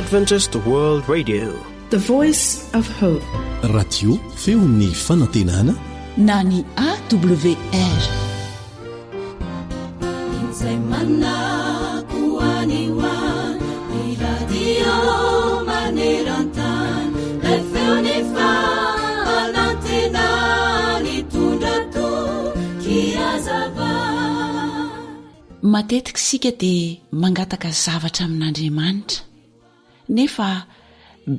Adventist World Radio. The Voice of Hope. Radio feon'ny fanantenana na ny AWR. Izay manako any ho any, ny radio maneran-tany, ilay feon'ny fanantenana nitondra toky hazava. Matetika isika dia mangataka zavatra amin'Andriamanitra, nefa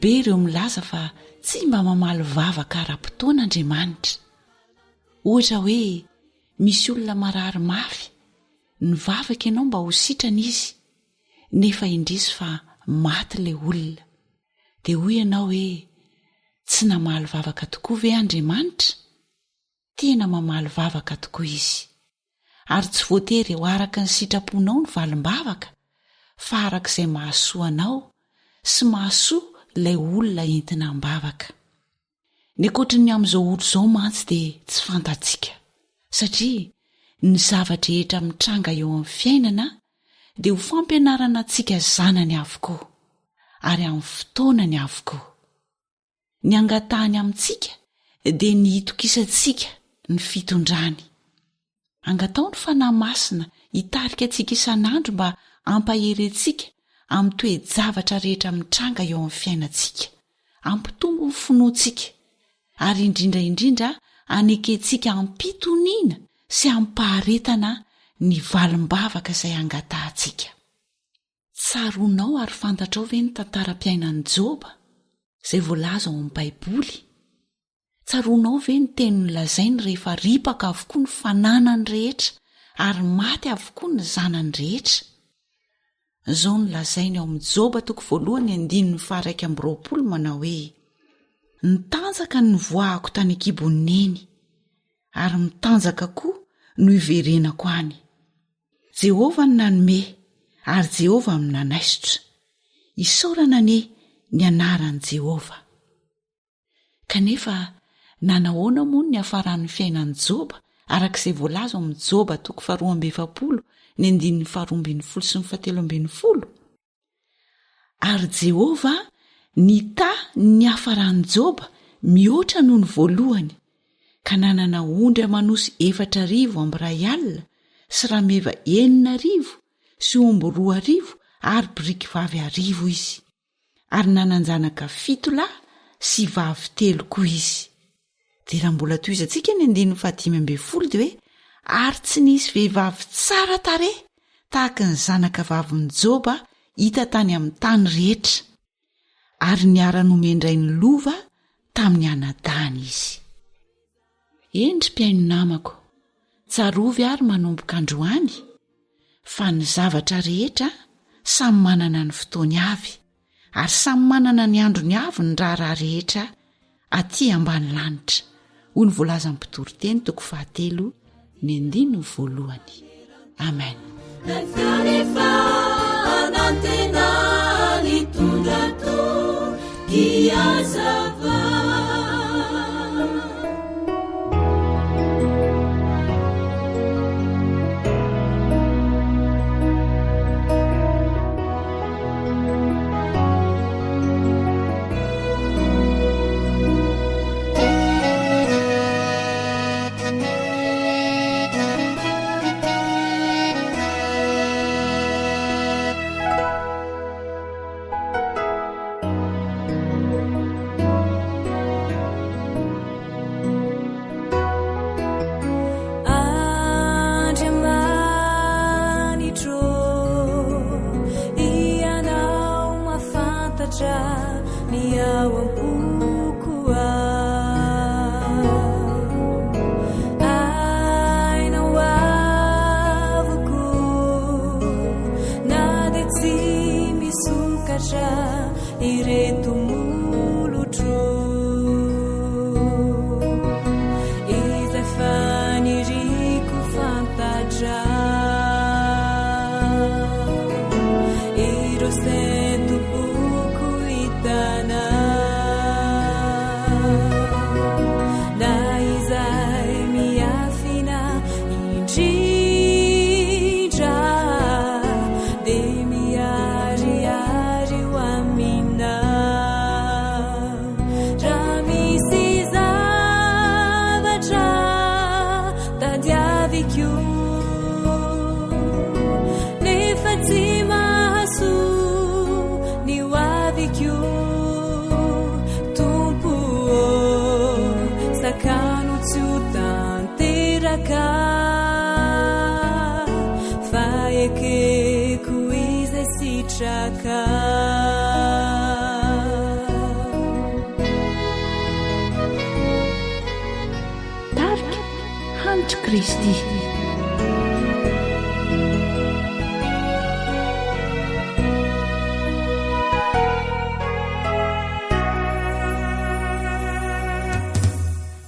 be ireo milaza fa tsy mba mamaly vavaka ara-potoana Andriamanitra. Ohatra hoe misy olona marary mafy, nivavaka ianao mba ho sitrana izy, nefa indrisy fa maty ilay olona. Dia hoy ianao hoe, tsy namaly vavaka tokoa ve Andriamanitra? Tena mamaly vavaka tokoa izy. Ary tsy voatery ho araka ny sitraponao ny valim-bavaka fa araka izay mahasoa anao sy mahasoa ilay olona entina am-bavaka. Ny ankoatry ny amin'izao ora izao mantsy dia tsy fantatsika satria ny zava-drehetra mitranga eo amin'ny fiainana dia ho fampianarana antsika zanany avokoa ary amin'ny fotoanany avokoa. Ny angatahany amintsika dia ny hitokisantsika ny fitondrany. Angataho ny Fanahy Masina hitarika antsika isan'andro mba hampahery antsika amin'ny toe-javatra rehetra mitranga eo amin'ny fiainantsika, hampitombo ny finoantsika, ary indrindra indrindra hanekentsika am-pitoniana sy amim-paharetana ny valim-bavaka izay angatahantsika. Tsaroanao ary fantatrao ve ny tantaram-piainan'i Joba, izay voalaza ao amin'ny Baiboly? Tsaroanao ve ny teny nolazainy rehefa ripaka avokoa ny fananany rehetra ary maty avokoa ny zanany rehetra? Izao no lazainy ao amin'ny Joba toko voalohany andininy faha-21 manao hoe, Nitanjaka ny nivoahako tany an-kibon'i Neny, ary mitanjaka koa no hiverenako any. Jehovah no nanome, ary Jehovah no nanaisotra. Isaorana anie ny anaran'i Jehovah. Kanefa, nanahoana moa ny niafaran'ny fiainan'i Joba, araka izay voalaza ao amin'ny Joba toko faharoa amby efapolo, ny andininy faharoa ambin'ny folo sy ny fahatelo ambin'ny folo? Ary Jehovah nitahy ny niafaran'i Joba mihoatra noho ny voalohany, ka nanana ondry aman'osy 4000 amby iray alina sy rameva 6000 sy omby 2000 ary biriky vavy 100 izy. Ary nanan-janaka fito lahy sy vavy telo koa izy. Dia raha mbola tohizantsika ny andininy fahadimy ambin'ny folo dia hoe ary tsy nisy vehivavy tsara tarehy tahaka ny zanaka vavin'i Joba hita tany amin'ny tany rehetra, ary niara-nomen-drainy lova tamin'ny anadahiny izy. Eny ry mpihaino namako, tsarovy ary manomboka androany fa ny zavatra rehetra samy manana ny fotoany avy ary samy manana ny androny avy ny raharaha rehetra aty ambany lanitra, hoy ny voalazan'ny Mpitoriteny toko fahatelo ny andininy voalohany. Amen. Hanitr'i Kristy.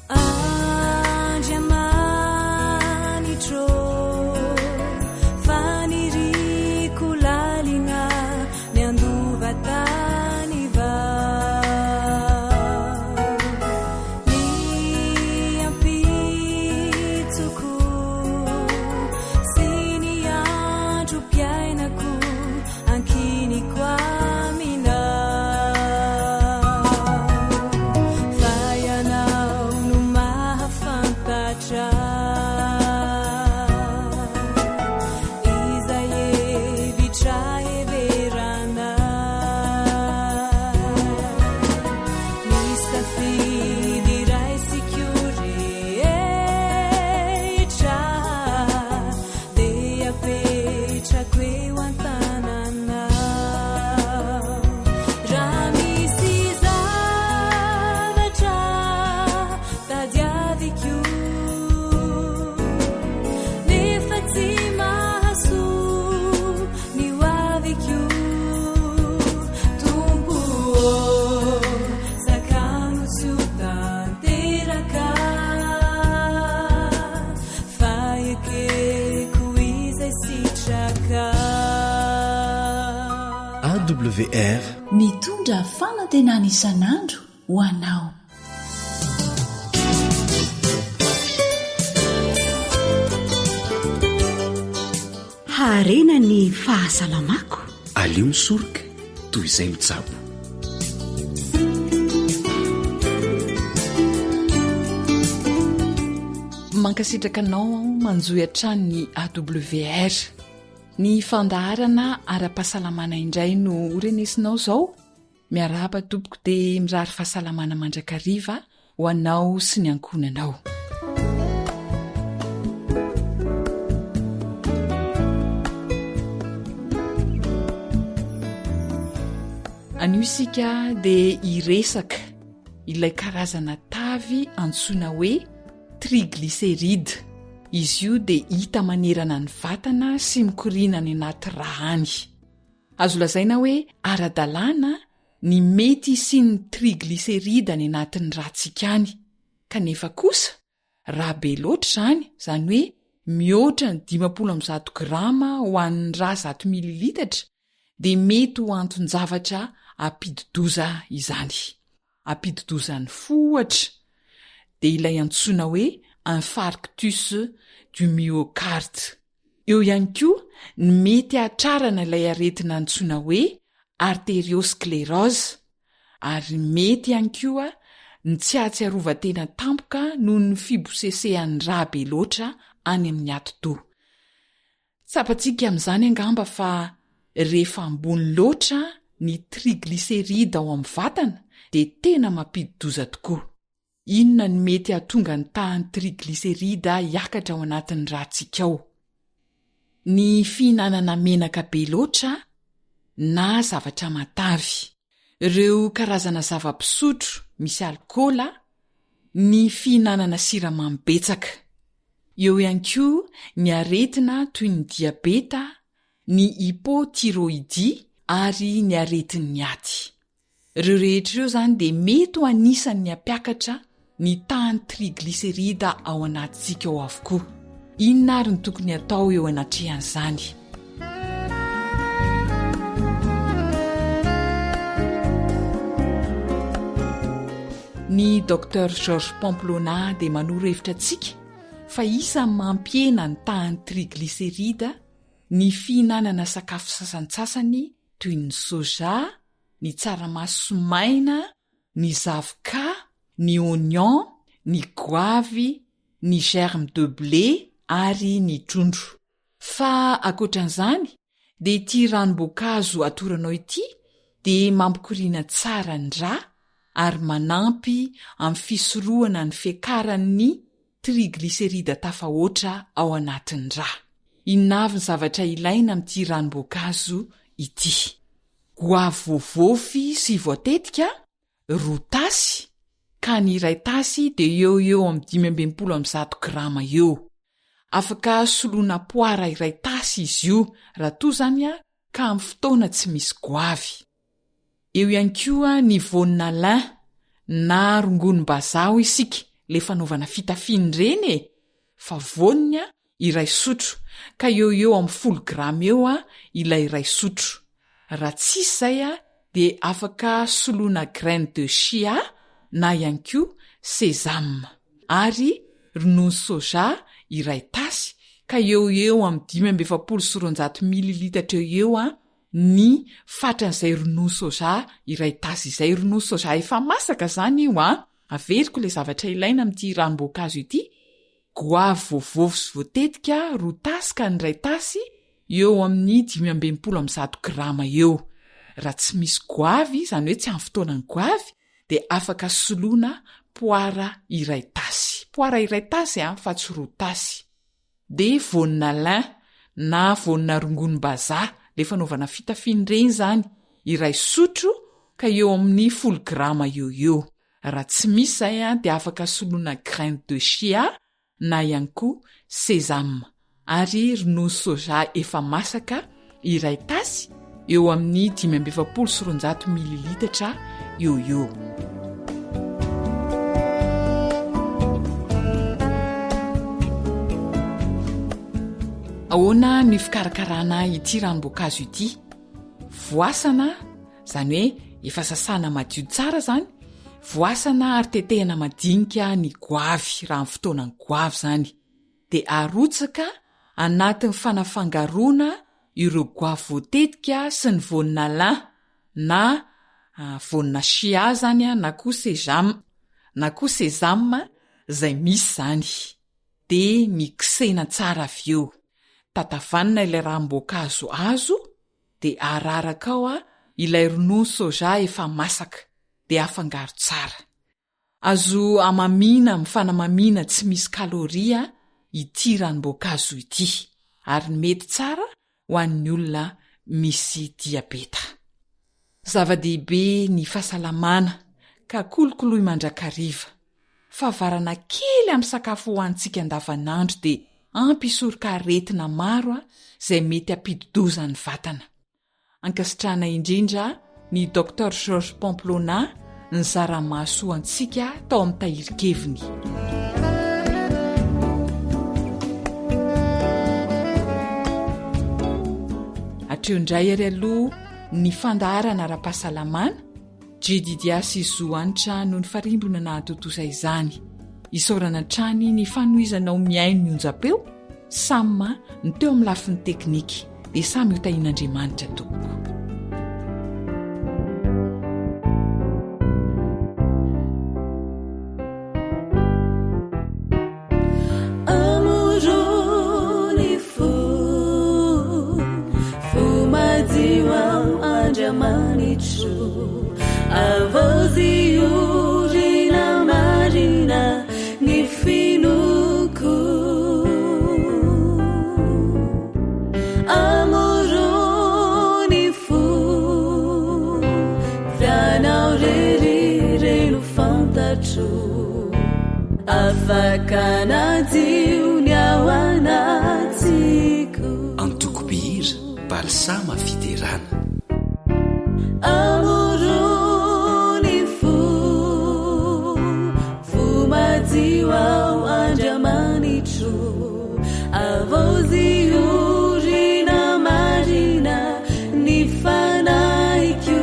Andriamanitro faniriako lalina ny handova tany vao ny ampitsoko sy ny androm-piainako ankiniko aminao fa ianao no mahafantatra izay hevitra heverana ny safidy raisiko rehetra dia apetrako eo an-tananao. Raha misy zavatra tadiaviko nefa tsy mahasoa ny hoaviko, Tompo ô, sakano tsy ho tanteraka. Fa ekeko izay sitraka. AWR. Mitondra fanantenana isan'andro ho anao. Haharena ny fahasalamako. Aleo misoroka toy izay mitsabo. Mankasitraka anao aho manjohy hatrany ny AWR. Ny fandaharana ara-pahasalamana indray no horenesinao izao. Miarahaba tompoko dia mirary fahasalamana mandrakariva ho anao sy ny ankohonanao. Anio isika dia hiresaka ilay karazana tavy antsoina hoe triglycéride. Izy io dia hita manerana ny vatana sy mikoriana any anaty rà any. Azo lazaina hoe ara-dalàna ny mety hisian'ny triglycéride any anatin'ny ràntsika any, kanefa kosa raha be loatra izany, izany hoe mihoatra ny 150 grama ho an'ny rà zato mililitatra, dia mety ho anton-javatra hampidi-doza izany. Hampidi-doza ny fo, ohatra, dia ilay antsoina hoe infarctus du myocarde. Eo ihany koa ny mety hahatrarana ilay aretina antsoina hoe arteriosclerose, ary mety ihany koa ny tsy hahatsiarovan-tena tampoka noho ny fibosesehan'ny rà be loatra any amin'ny atidoha. Tsapantsika amin'izany angamba fa rehefa ambony loatra ny triglycéride ao amin'ny vatana dia tena mampidi-doza tokoa. Inona no mety hahatonga ny tahan'ny triglycéride hiakatra ao anatin'ny ràntsika ao? Ny fihinanana menaka be loatra na zavatra matavy. Ireo karazana zava-pisotro misy alikaola, ny fihinanana siramamy betsaka. Eo ihany koa ny aretina toy ny diabeta, ny hypothyroïdie ary ny aretin'ny aty. Ireo rehetra ireo izany dia mety ho anisan'ny hampiakatra ny tahan'ny triglycéride ao anatintsika ao avokoa. Inona ary no tokony hatao eo anatrehan'izany? Ny Docteur Georges Pamplona dia manoro hevitra antsika fa isan'ny mampihena ny tahan'ny triglycéride ny fihinanana sakafo sasantsasany toy ny soja, ny tsaramaso maina, ny zavoka, ny oignon, ny goavy, ny germe de blé ary ny trondro. Fa ankoatran'izany dia ity ranom-boankazo atoranao ity dia mampikoriana tsara ny rà ary manampy amin'ny fisorohana ny fiakaran'ny triglycéride tafahoatra ao anatin'ny rà. Inona avy ny zavatra ilaina amin'ity ranom-boankazo ity? Goavy voavofy sy voatetika, roa tasy, ka ny iray tasy dia eo ho eo amin'ny 165 grama eo. Afaka soloina poara iray tasy izy io raha toa izany ka amin'ny fotoana tsy misy goavy. Eo ihany koa ny voanina lin na rongonim-bazaha hoy isika, ilay fanaovana fitafiana ireny e! Fa voaniny iray sotro, ka eo ho eo amin'ny folo grama eo ilay iray sotro. Raha tsisy izay dia afaka soloina graine de chia na ihany koa sésame. Ary ronono soja iray tasy, ka eo ho eo amin'ny 245 mililitatra eo ho eo ny fatran'izay ronono soja iray tasy izay. Ronono soja efa masaka izany io an! Averiko ilay zavatra ilaina amin'ity ranom-boankazo ity, goavy voavovy sy voatetika roa tasy ka ny iray tasy eo amin'ny 165 grama eo. Raha tsy misy goavy, izany hoe tsy amin'ny fotoanan'ny goavy, dia afaka soloina poara iray tasy. Poara iray tasy an, fa tsy roa tasy. Dia voanina lin na voanina rongonim-bazaha, ilay fanaovana fitafiana ireny izany, iray sotro ka eo amin'ny folo grama eo ho eo. Raha tsy misy izay dia afaka soloina graine de chia na ihany koa sésame. Ary ronono soja efa masaka iray tasy eo amin'ny 245 mililitatra eo ho eo. Ahoana ny fikarakarana ity ranom-boankazo ity? Voasana, izany hoe efa sasana madio tsara izany, voasana ary tetehina madinika ny goavy raha amin'ny fotoanan'ny goavy izany. Dia arotsaka anatin'ny fanafangaroana ireo goavy voatetika sy ny voanina lin na voanina chia izany na koa sejam na koa sesame izay misy izany. Dia mixena tsara avy eo. Tatavanina ilay ranom-boankazo azo dia araraka ao ilay ronono soja efa masaka dia afangaro tsara. Azo hamamiana amin'ny fanamamiana tsy misy kaloria ity ranom-boankazo ity ary mety tsara ho an'ny olona misy diabeta. Zava-dehibe ny fahasalamana ka kolokoloy mandrakariva. Fahavarana kely amin'ny sakafo hohanintsika andavanandro dia ampy hisoroka aretina maro izay mety hampidi-doza ny vatana. Ankasitrahana indrindra ny Docteur Georges Pamplona nizara mahasoa antsika tao amin'ny tahirin-keviny. Hatreo indray ary aloha ny fandaharana ara-pahasalamana Jedidia sy Zo Hanitra no nifarimbona nahatontosa izany. Isaorana hatrany ny fanohizanao mihaino ny onjam-peo, Sam ny teo amin'ny lafiny teknika. Dia samy ho tahian'Andriamanitra tompoko. Amorony fo, fo madio ao Andriamanitro, avaozy orina marina ny finoako. Amorony fo, f'ianao rery re no fantatro. Afaka nadio ny ao anatiko. Antoko mpihira, Balsama Fiderana. Amorony fo, fo madio ao Andriamanitro. Avaozy orina marina ny fanahiko.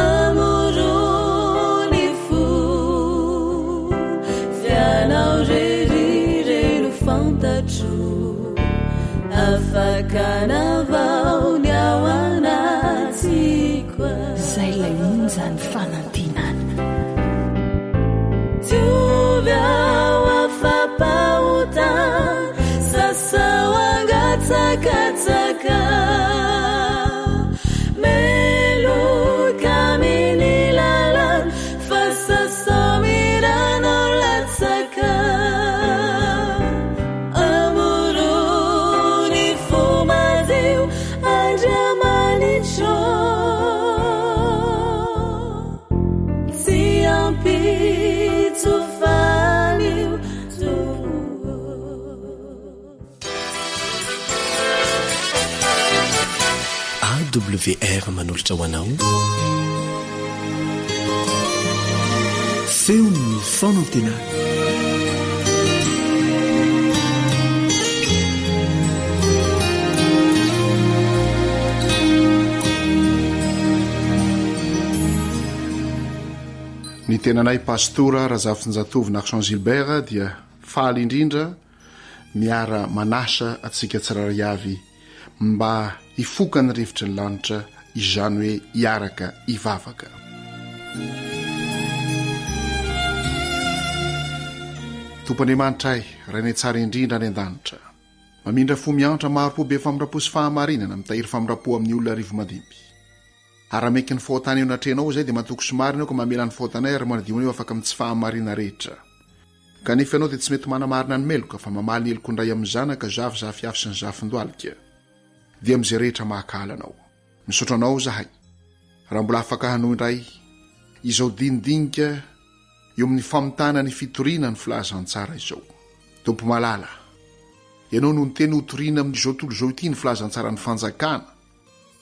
Amorony fo, f'ianao rery re no fantatro, afaka navao ny ao anatiko. Zay ilay onjan'ny fanantenana. Diovy aho afa-pahotana, sasao angatsakatsaka. Meloka amin'ny lalana fa sasao miranao latsaka. Amorony fo madio. AWR manolotra ho anao Feon'ny fanantenana. Ny tenanay Pastora Razafinjatovo Narson Gilbert dia faly indrindra miara manasa antsika tsirairay avy mba hifoka ny rivotry ny lanitra, izany hoe hiaraka hivavaka. Tompo Andriamanitray, Rainay tsara indrindra any an-danitra, mamindra fo miantra maro-po be famindram-po sy fahamarinana, mitahiry famindram-po amin'ny olona arivo-mandimby. Ary raha miaiky ny fahotana eo anatrehanao izay dia matoky sy marina eo ka mamela ny fahotanay ary manadio anay ho afaka amin'ny tsy fahamarinana rehetra. Kanefa ianao dia tsy mety manamarina ny meloka, fa mamaly ny heloky ny ray amin'ny zanaka, zafy, zafiafy sy ny zafindohalika. Dia amin'izay rehetra mahakahala anao. Misaotra anao izahay, raha mbola afaka hanohy indray izao dinidinika eo amin'ny famitana ny fitoriana ny filazantsara izao. Tompo malala, Ianao no niteny hotoriana amin'izao tontolo izao ity ny filazantsaran'ny fanjakana,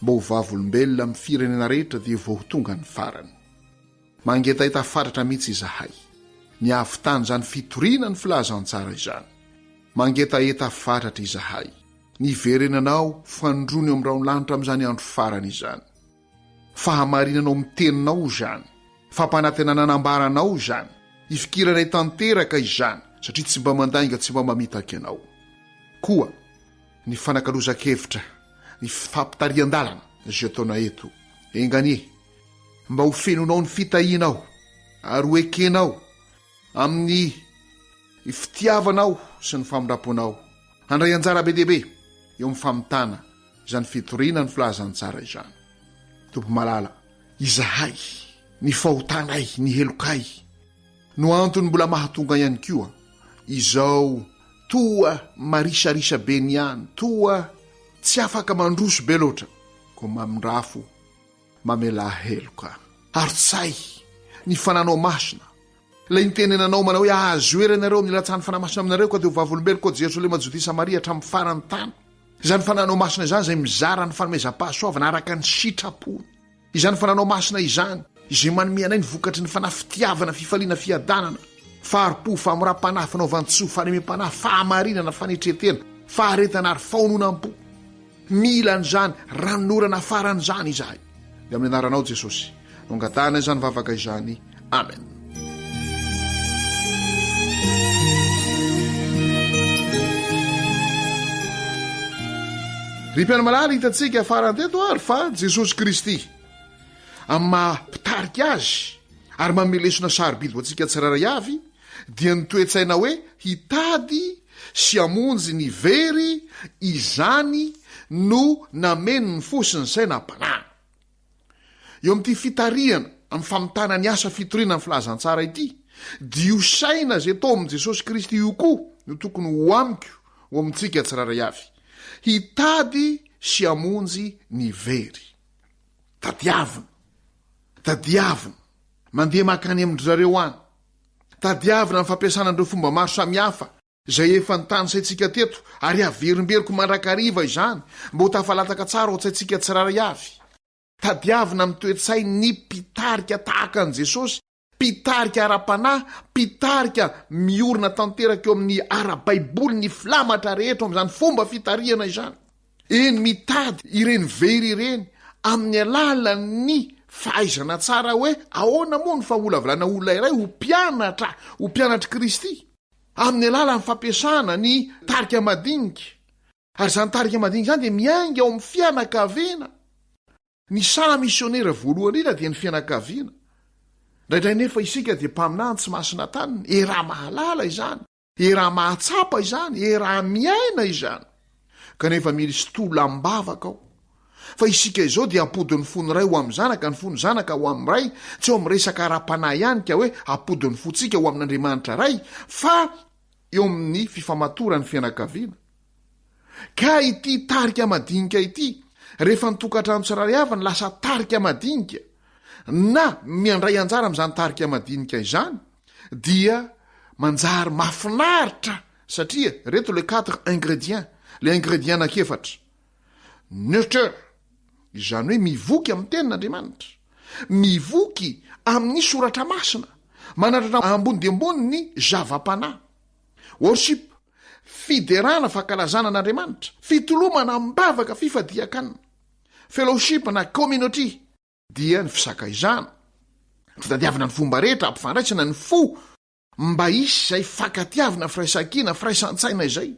mba ho vavolombelona amin'ny firenena rehetra dia vao ho tonga ny farany. Mangetaheta fatratra mihitsy izahay ny hahavitan'izany fitoriana ny filazantsara izany. Mangetaheta fatratra izahay ny hiverenanao fanindroany eo amin'ny rahon'ny lanitra amin'izany andro farany izany. Fahamarinanao amin'ny teninao izany. Fampanantenana nambaranao izany. Ifikiranay tanteraka izany satria tsy mba mandainga tsy mba mamitaka ianao. Koa ny fanakalozan-kevitra, ny fampitarihan-dalana izay ataonay eto, enga anie Mba ho fenonao ny fitahianao ary ho ekenao amin'ny fitiavanao sy ny famindram-ponao handray anjara be dia be eo amin'ny famitana izany fitoriana ny filazantsara izany. Tompo malala, izahay, ny fahotanay, ny helokay no antony mbola mahatonga ihany koa izao toa marisarisa be ny any, toa tsy afaka mandroso be loatra, koa mamindrafo Mamelà heloka. Ary tsay ny Fananao Masina, ilay nitenenanao manao hoe, Ahazo hery ianareo amin'ny ilatsahan'ny Fanahy Masina aminareo, ka dia ho vavolombeloko ao Jerosalema, Jodia, Samaria, hatramin'ny faran'ny tany. Izany Fananao Masina izany izay mizara ny fanomezam-pahasoavana araka ny sitrapony. Izany Fananao Masina izany izay manome anay ny vokatry ny Fanahy fitiavana, fifaliana, fiadanana, fahari-po, fahamoram-panahy, fanaovan-tsoa, fahalemem-panahy, fahamarinana, fanetren-tena, faharetana ary fahononam-po. Mila an'izany ranonorana farany izany izahay. Dia amin'ny anaranao Jesosy no angatahana izany vavaka izany. Amen. Ry mpiana-malala, hitantsika farany teto ary fa Jesosy Kristy amin'ny maha mpitarika azy ary manome lesona sarobidy ho antsika tsirairay avy dia ny toe-tsaina hoe hitady sy hamonjy ny very izany no nameno ny fo sy ny saina am-panahy. Eo amin'ity fitarihana amin'ny famitana ny asa fitoriana ny filazantsara ity, dia io saina izay tao amin'i Jesosy Kristy io koa no tokony ho amiko, ho amintsika tsirairay avy. Hitady sy hamonjy ny very. Tadiavina. Tadiavina. Mandeha mankany amin-dry zareo any. Tadiavina ny fampiasana an'ireo fomba maro samihafa izay efa notanisaintsika teto ary averimberiko mandrakariva izany mba ho tafalataka tsara ao an-tsaintsika tsirairay avy. Tadiavina amin'ny toe-tsain'ny mpitarika tahaka an'i Jesosy, mpitarika ara-panahy, mpitarika miorina tanteraka eo amin'ny ara-baiboly ny filamatra rehetra ao amin'izany fomba fitarihana izany. Eny, mitady ireny very ireny amin'ny alalan'ny fahaizana tsara hoe ahoana moa ny famolavolana olona iray ho mpianatra, ho mpianatr'i Kristy, amin'ny alalan'ny fampiasana ny tarika madinika. Ary izany tarika madinika izany dia miainga ao amin'ny fianakaviana. Ny saha misionera voalohany indrindra dia ny fianakaviana. Indraindray nefa isika dia mpaminany tsy masina taniny, e raha mahalala izany. E raha mahatsapa izany, e raha miaina izany. Kanefa misy tolam-bavaka ao. Fa isika izao dia ampody ny fon'ny ray ho amin'ny zanaka, ny fon'ny zanaka ho amin'ny ray, tsy eo amin'ny resaka ara-panahy ihany ka hoe ampody ny fontsika ho amin'Andriamanitra Ray, fa eo amin'ny fifamatoran'ny fianakaviana. Ka ity tarika madinika ity, rehefa ny tokantrano tsirairay avy no lasa tarika madinika, na miandray anjara amin'izany tarika madinika izany, dia manjary mahafinaritra satria reto le quatre ingredients, le ingredient anankiefatra, nurture. Izany hoe mivoky amin'ny Tenin'Andriamanitra. Mivoky amin'ny Soratra Masina. Manandratra ambony dia ambony ny zava-panahy. Worship, fiderana, fankalazana an'Andriamanitra, fitolomana am-bavaka, fifadian-kanina. Fellowship na community dia ny fisakaizana, ny fitadiavana ny fomba rehetra hampifandraisana ny fo mba hisy izay fankatiavina, firaisankina, firaisan-tsaina izay.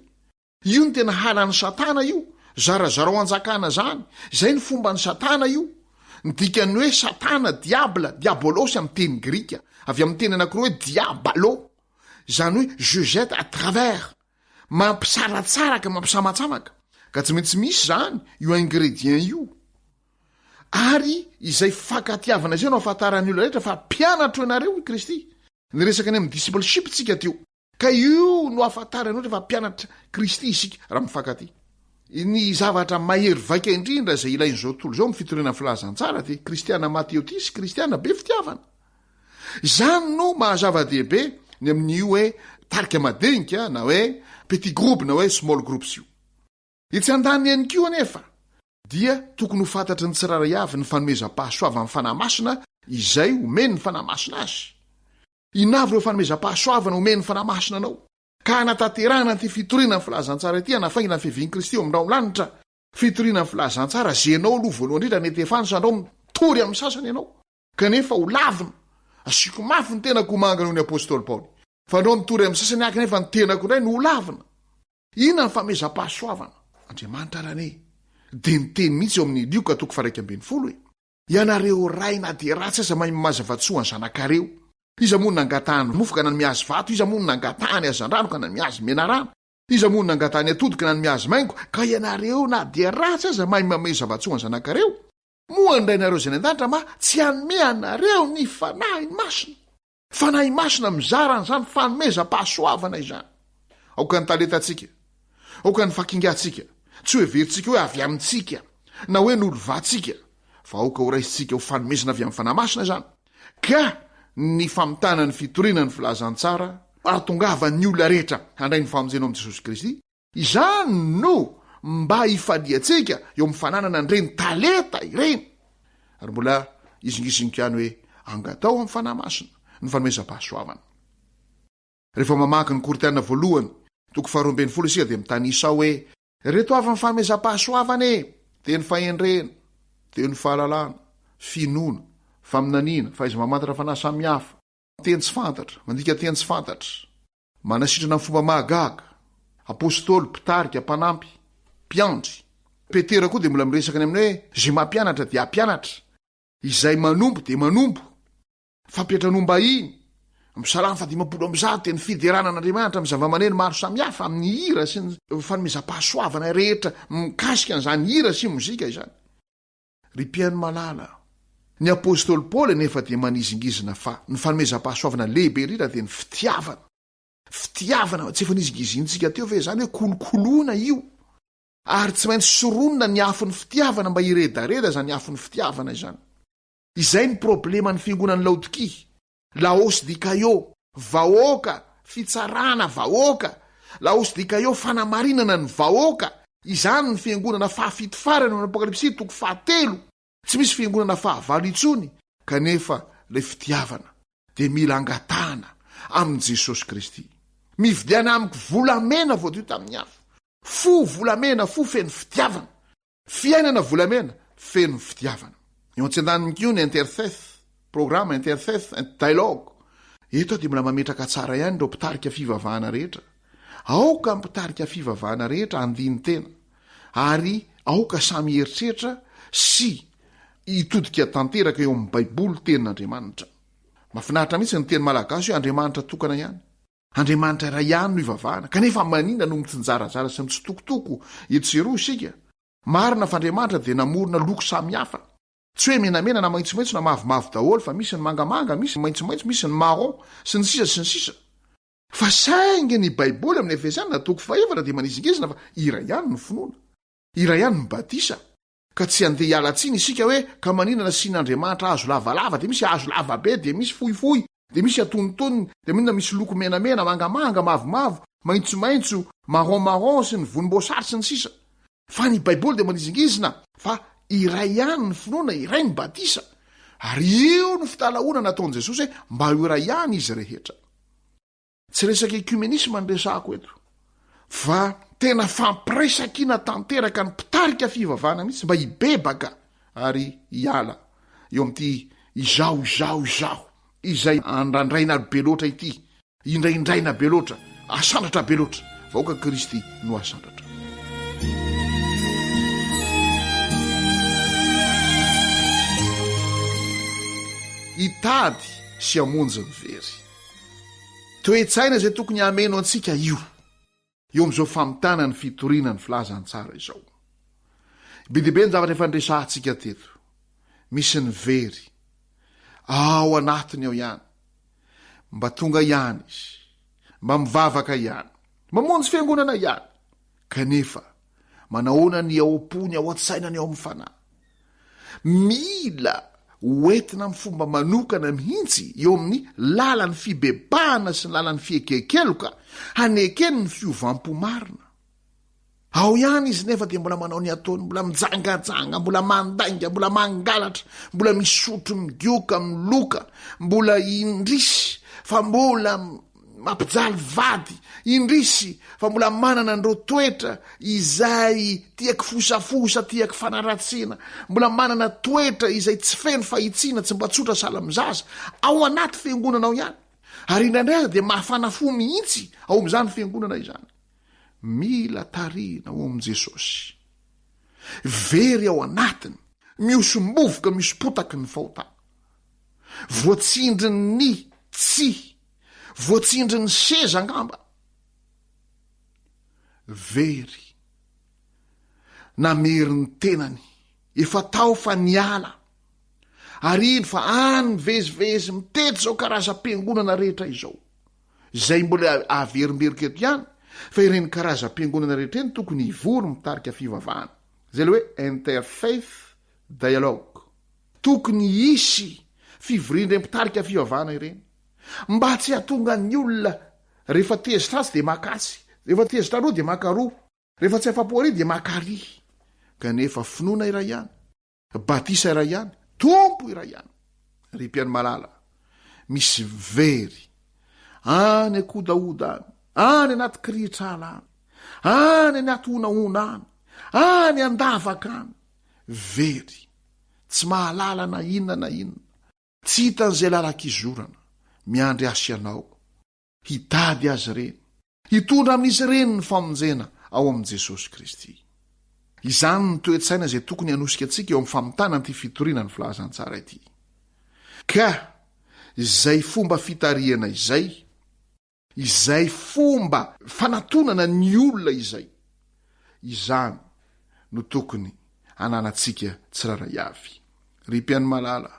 Io no tena halan'i satana io, zarazarao anjakana zany, izay ny fomban'i satana io. Ny dikan'ny hoe satana, diable, diabolos amin'ny teny grika, avy amin'ny teny anakiroa hoe diabalo, izany hoe je jette à travers, mampisaratsaraka, mampisamatsamaka, ka tsy maintsy misy izany io ingrédient io. Ary izay fankatiavana izay no ahafantaran'ny olona rehetra fa mpianatro ianareo i Kristy. Niresaka ny amin'ny discipleship tsika teo. Ka io no ahafantaran'ny olona fa mpianatra Kristy isika raha mifankatia. Ny zavatra mahery vaika indrindra izay ilain'izao tontolo izao amin'ny fitoriana ny filazantsara dia kristiana mateotia sy kristiana be fitiavana. Izany no maha zava-dehibe ny amin'io hoe tarika madinika na hoe petit groupe na hoe small groups io. Etsy andaniny ihany koa anefa dia tokony ho fantatry ny tsirairay avy ny fanomezam-pahasoavan'ny Fanahy Masina izay omen'ny Fanahy Masina azy. Inona avy ireo fanomezam-pahasoavana omen'ny Fanahy Masina anao ka hanatanterahana an'ity fitoriana ny filazantsara ity hanafaingana ny fiavian'i Kristy eo amin'ny rahon'ny lanitra? Fitoriana ny filazantsara izay ianao aloha voalohany indrindra netefany sandrao mitory amin'ny sasany ianao kanefa ho lavina. Asiako mafy ny tenako ho mangana hoy ny apostoly Paoly. Fa andrao mitory amin'ny sasany aho kanefa ny tenako indray no ho lavina. Inona ny fanomezam-pahasoavana? Andriamanitra ary anie dia niteny mihitsy eo amin'ny Lioka toko faha 11 e. Ianareo ray na dia ratsy aza mahay mazava-tsoa ny zanakareo. Iza moa no nangatahany mofo ka nanome azy vato? Iza moa no nangatahany hazandrano ka nanome azy menarana? Iza moa no nangatahany atody ka nanome azy maingo? Ka ianareo na dia ratsy aza mahay manome zava-tsoa ny zanakareo. Moa ny Rainareo izay any an-danitra ma tsy hanome anareo ny Fanahiny Masina? Fanahy Masina mizara an'izany fanomezam-pahasoavana izany. Aoka ny talentantsika, aoka ny fakingantsika, tsy ho heverintsika hoe avy amintsika, na hoe nolovantsika, fa aoka ho raisintsika ho fanomezana avy amin'ny Fanahy Masina izany, ka ny famitana ny fitoriana ny filazantsara, hahatongavan'ny olona rehetra handray ny famonjena ao amin'i Jesosy Kristy, Izany no mba hifaliantsika eo amin'ny fananana an'ireny talenta ireny. Ary mbola izingiziniko ihany hoe angatao amin'ny Fanahy Masina ny fanomezam-pahasoavana. Rehefa mamaky ny Korintiana voalohany, toko faharoa ambin'ny folo isika dia mitanisa ao hoe ireto avy ny fanomezam-pahasoavana e, dia ny fahendrena, dia ny fahalalana, finoana, faminaniana, fahaiza-mamantatra fanahy samihafa, teny tsy fantatra, mandika teny tsy fantatra, Manasitrana amin'ny fomba mahagaga. Apostoly, mpitarika, mpanampy, mpiandry. Petera koa dia mbola miresaka ny amin'ny hoe izay mampianatra dia hampianatra, izay manompo dia manompo. Fampiantranoam-bahiny, amin'ny Salamo fahadimampolo amby zato dia ny fiderana an'Andriamanitra amin'ny zavamaneno maro samihafa, amin'ny hira sy ny fanomezam-pahasoavana rehetra mikasika an'izany hira sy mozika izany. Ry mpihaino malala, ny apostoly Paoly anefa dia manizingizina fa ny fanomezam-pahasoavana lehibe indrindra dia ny fitiavana. Fitiavana, tsy efa nizingizinintsika teo ve izany hoe kolokoloina io? Ary tsy maintsy soronina ny afon'ny fitiavana mba hiredareda izany afon'ny fitiavana izany. Izay ny probleman'ny fiangonan'i Laodikia. Laos dikaio, vahoaka, fitsarana vahoaka, Laos dikaio, fanamarinana ny vahoaka, izany ny fiangonana fahafito farany ao amin'ny Apokalypsy toko fahatelo, tsy misy fiangonana fahavalo intsony, kanefa ilay fitiavana dia mila angatahana amin'i Jesosy Kristy. Mividiana amiko volamena voadio tamin'ny afo, fo volamena, fo feno fitiavana. Fiainana volamena feno fitiavana. Eo an-tsendaniny koa ny Interfaith, programa Interfaith Dialogue. Eto aho dia mbola mametraka tsara ihany ireo mpitarika fivavahana rehetra. Aoka ny mpitarika fivavahana rehetra handini-tena ary aoka samy hieritreritra sy hitodika tanteraka eo amin'ny Baiboly Tenin'Andriamanitra. Mahafinaritra mihitsy ny teny malagasy hoe Andriamanitra tokana ihany. Andriamanitra iray ihany no ivavahana, kanefa maninona no mitsinjarazara sy mitsitokotoko etsy sy eroa isika? Marina fa Andriamanitra dia namorona loko samihafa. Tsy hoe menamena na maitsomaitso na mavomavo daholo fa misy ny mangamanga, misy ny maitsomaitso, misy ny marron, sy ny sisa sy ny sisa. Fa saingy ny Baiboly amin'ny Efesiana toko fahefatra dia manizingizina fa iray ihany ny finoana, iray ihany ny batisa. Ka tsy handeha hiala tsiny isika hoe ka maninona nasian'Andriamanitra hazo lavalava dia misy hazo lava be dia misy fohifohy dia misy antonontonony dia maninona misy loko menamena, mangamanga, mavomavo, maitsomaitso, marron marron sy ny vonimboasary sy ny sisa Fa ny baiboly dia manizingizina fa Iray ihany ny finoana, iray ny batisa. Ary io no fitalahoana nataon'i Jesosy hoe mba ho iray ihany izy rehetra. Tsy resaka ecumenisme no resahako eto, fa tena fampiresakina tanteraka ny mpitarika fivavahana mihitsy mba hibebaka ary hiala eo amin'ity izaho, izaho, izaho izay andrandraina be loatra ity, indraindraina be loatra, asandratra be loatra. Vahoaka Kristy no asandratra. Hitady sy hamonjy ny very. Toe-tsaina izay tokony hameno antsika io, eo amin'izao famitana ny fitoriana ny filazantsara izao. Be dia be ny zavatra efa niresahantsika teto. Misy ny very. Ao anatiny ao ihany. Mba tonga ihany izy. Mba mivavaka ihany. Mamonjy fiangonana ihany. Kanefa, manahoana ny ao am-pony, ao an-tsainany, ao amin'ny fanahy? Mila hoentina amin'ny fomba manokana mihitsy eo amin'ny lalan'ny fibebahana sy ny lalan'ny fieken-keloka hanekeny ny fiovam-po marina. Ao ihany izy nefa dia mbola manao ny ataony, mbola mijangajanga, mbola mandainga, mbola mangalatra, mbola misotro, migoka, miloka, mbola indrisy fa mbola mampijaly vady, indrisy fa mbola manana an'ireo toetra izay tia kifosafosa, tia kifanaratsiana, mbola manana toetra izay tsy feno fahitsiana, tsy mba tsotra sahala amin'ny zaza, ao anaty fiangonana ao ihany. Ary indraindray aza dia mahafana fo mihitsy ao amin'izany fiangonana izany. Mila tarihina ao amin'i Jesosy. Very ao anatiny, mihosom-bovoka, mihosom-potaky ny fahotana. Voatsindrin'ny tsy, voatsindrin'ny seza angamba. Very. Namery ny tenany. Efa tao fa niala. Ary iny fa any mivezivezy mitety izao karazam-piangonana rehetra izao. Izay mbola averimberiko eto ihany fa ireny karazam-piangonana rehetra ireny tokony hivory mitarika fivavahana. Izay ilay hoe interfaith dialogue. Tokony hisy fivorian'ireny mpitarika fivavahana ireny mba tsy hahatonga ny olona rehefa tezitra atsy dia maka atsy, rehefa tezitra aroa dia maka aroa, rehefa tsy afa-po ary dia maka ary. Kanefa finoana iray ihany, batisa iray ihany, Tompo iray ihany. Ry mpihaino malala, misy very any an-kodahoda any, any anaty kirihitr'ala any, any anaty honahona any, any an-davaka any, very, tsy mahalala na inona na inona, tsy hitan'izay lalan-kizorana, miandry ahy sy ianao hitady azy ireny, hitondra amin'izy ireny ny famonjena ao amin'i Jesosy Kristy. Izany ny toe-tsaina izay tokony hanosika antsika eo amin'ny famitana an'ity fitoriana ny filazantsara ity. Ka izay fomba fitarihana izay, Izay fomba fanatonana ny olona izay. Izany no tokony hananantsika tsirairay avy. Ry mpihaino malala,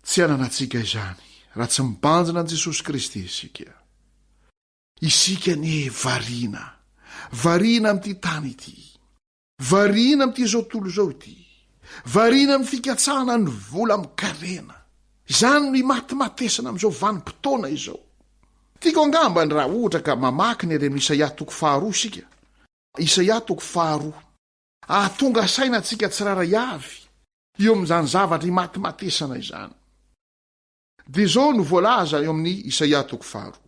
tsy hananantsika izany raha tsy mibanjina an'i Jesosy Kristy isika. Isika anie variana, variana amin'ity tany ity. Variana amin'ity izao tontolo izao ity. Variana amin'ny fikatsahana ny vola amin-karena. Izany no imatimatesana amin'izao vanim-potoana izao. Tiako angamba ny raha ohatra ka mamaky ny any amin'ny Isaia toko faharoa isika. Isaia toko faharoa. Hahatonga saina antsika tsirairay avy eo amin'izany zavatra imatimatesana izany. Dia izao no voalaza eo amin'ny Isaia toko faharoa.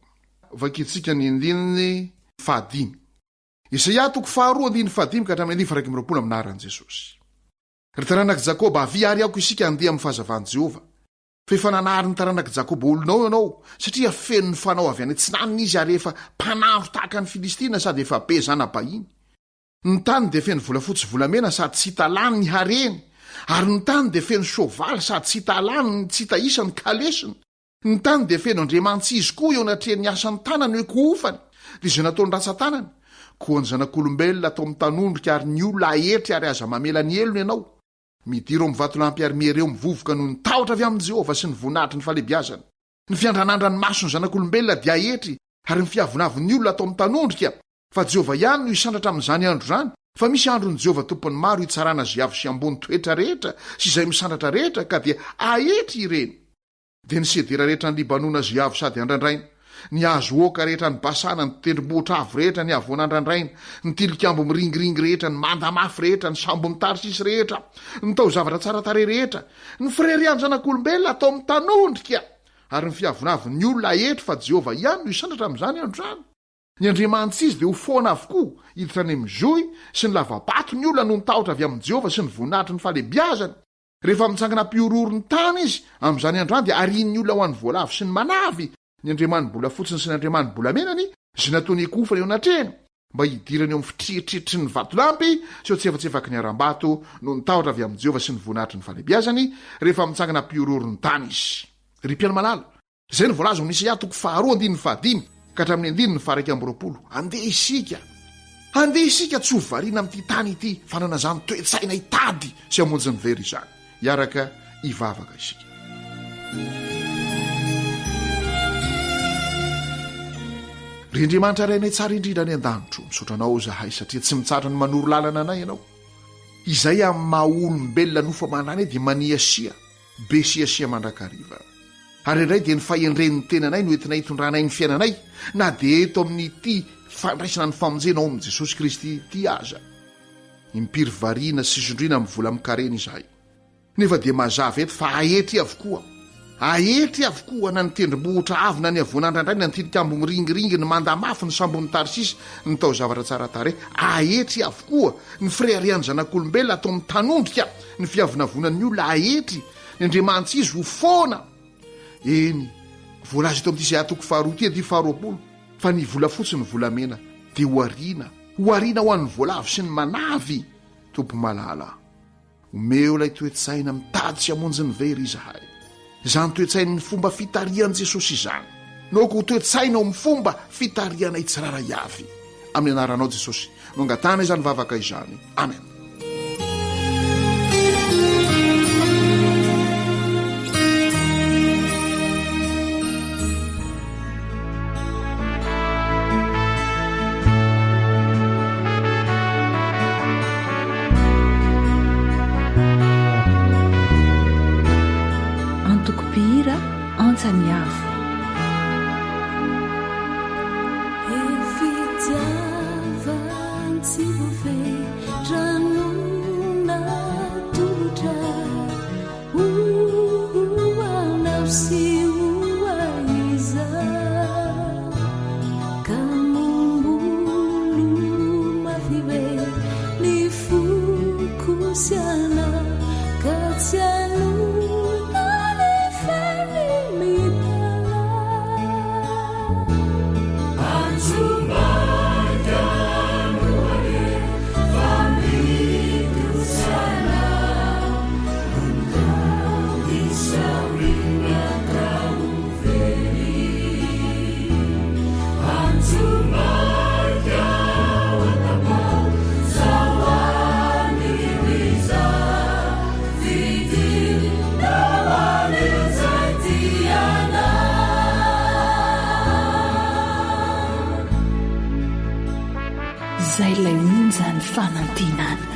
Vakintsika ny andininy fahadimy. Isaia toko faharoa andininy fahadimy ka hatramin'ny andininy faha-iraika amby 20 amin'ny anaran'i Jesosy. Ry taranak'i Jakoba, avia ary aoka isika handeha amin'ny fahazavan'i Jehovah. Fa efa nanary ny taranak'i Jakoba olonao ianao, satria feno ny fanao avy any atsinanana izy ary efa mpanandro tahaka ny Filistina sady efa be zana-bahiny. Ny tany dia feno volafotsy sy volamena sady tsy hita lany ny hareny, ary ny tany dia feno soavaly sady tsy hita lany ny tsy hita isa ny kalesiny. Ny tany dia feno andriamanitsy izy koa eo anatrehan'ny asan'ny tanany hoe kohofany, dia izay nataony rantsan-tanany. Koa ny zanak'olombelona atao mitanondrika ary ny olona aetry ary aza mamela ny helony ianao. Midiro amin'ny vatolampy ary miereo mivovoka noho ny tahotra avy amin'i Jehovah sy ny voninahitry ny fahalehibiazany. Ny fiandranandran'ny mason'ny zanak'olombelona dia aetry ary ny fiavonavon'ny olona atao mitanondrika, fa Jehovah ihany no hisandratra amin'izany andro izany, fa misy andron'i Jehovah Tompon'ny maro hitsarana izay avo sy ambony toetra rehetra sy izay misandratra rehetra, ka dia aetry ireny. Dia ny sedera rehetra any Libanona izay avo sady andrandraina. Ny hazo oaka rehetra any Basana, ny tendrombohitra avo rehetra, ny havoana andrandraina, ny tilikambo miringiringy rehetra, ny manda mafy rehetra, ny sambon'i Tarsisy rehetra, ny taozavatra tsara tarehy rehetra, ny fireharehan'ny zanak'olombelona atao mitanondrika, ary ny fiavonavon'ny olona aetry fa Jehovah ihany no hisandratra amin'izany andro izany. Ny andriamani-tsy izy dia ho foana avokoa, hiditra any amin'ny zohy sy ny lava-bato ny olona noho ny tahotra avy amin'i Jehovah sy ny voninahitry ny fahalehibiazany. Rehefa mitsangana hampihorohoro ny tany izy, amin'izany andro izany dia harian'ny olona ho an'ny voalavo sy ny manavy, ny andriamani-bolafotsiny sy ny andriamani-bolamenany, izay nataony hikofana eo anatrehany, mba hidirany eo amin'ny fitriatritry ny vatolampy sy eo an-tsefatsefaky ny harambato, noho ny tahotra avy amin'i Jehovah sy ny voninahitry ny fahalehibiazany, rehefa mitsangana hampihorohoro ny tany izy. Ry mpihaino malala, Izay no voalaza ao amin'ny Isaia toko faharoa andininy fahadimy ka hatramin'ny andininy faha-21. Andeha isika, andeha isika tsy ho variana amin'ity tany ity, fa hanana izany toe-tsaina hitady sy hamonjy ny very izany. Hiaraka hivavaka isika. Ry Andriamanitra Rainay tsara indrindra any an-danitro, misaotra Anao izahay satria tsy mitsahatra ny manoro lalana anay Ianao. Izay amin'ny maha olombelona nofo aman-dranay dia maniasia. Be siasia mandrakariva. Ary indray dia ny fahendren'ny tenanay no entinay hitondranay ny fiainanay na dia eto amin'ity fandraisana ny famonjena ao amin'i Jesosy Kristy ity aza. Impiry variana sy sondriana amin'ny vola amin-karena izahay. Nefa dia mazava eto fa aetry avokoa. Aetry avokoa na ny tendrombohitra avo na ny havoana andrandraina, ny tilikambo miringiringy, ny manda mafy, ny sambon'i Tarsisy, ny taozavatra tsara tarehy. Aetry avokoa ny fireharehan'ny zanak'olombelona atao mitanondrika. Ny fiavonavonan'ny olona haetry ny andriamanitsy izy ho foana. Eny, voalaza eto amin'ity Isaia toko faharoa ity andininy faharoapolo fa ny volafotsy ny volamena dia ho ariana, ho ariana ho an'ny voalavo sy ny manavy. Tompo malala, omeo ilay toe-tsaina mitady sy hamonjy ny very izahay. Izany toe-tsain'ny fomba fitarihan'i Jesosy izany no aoka ho toe-tsaina ao amin'ny fomba fitarihanay tsirairay avy. Amin'ny anaranao Jesosy no angatahana izany vavaka izany. Amen. Antoko mpihira Antsa ny Avo. Izay ilay onjan'ny fanantenana.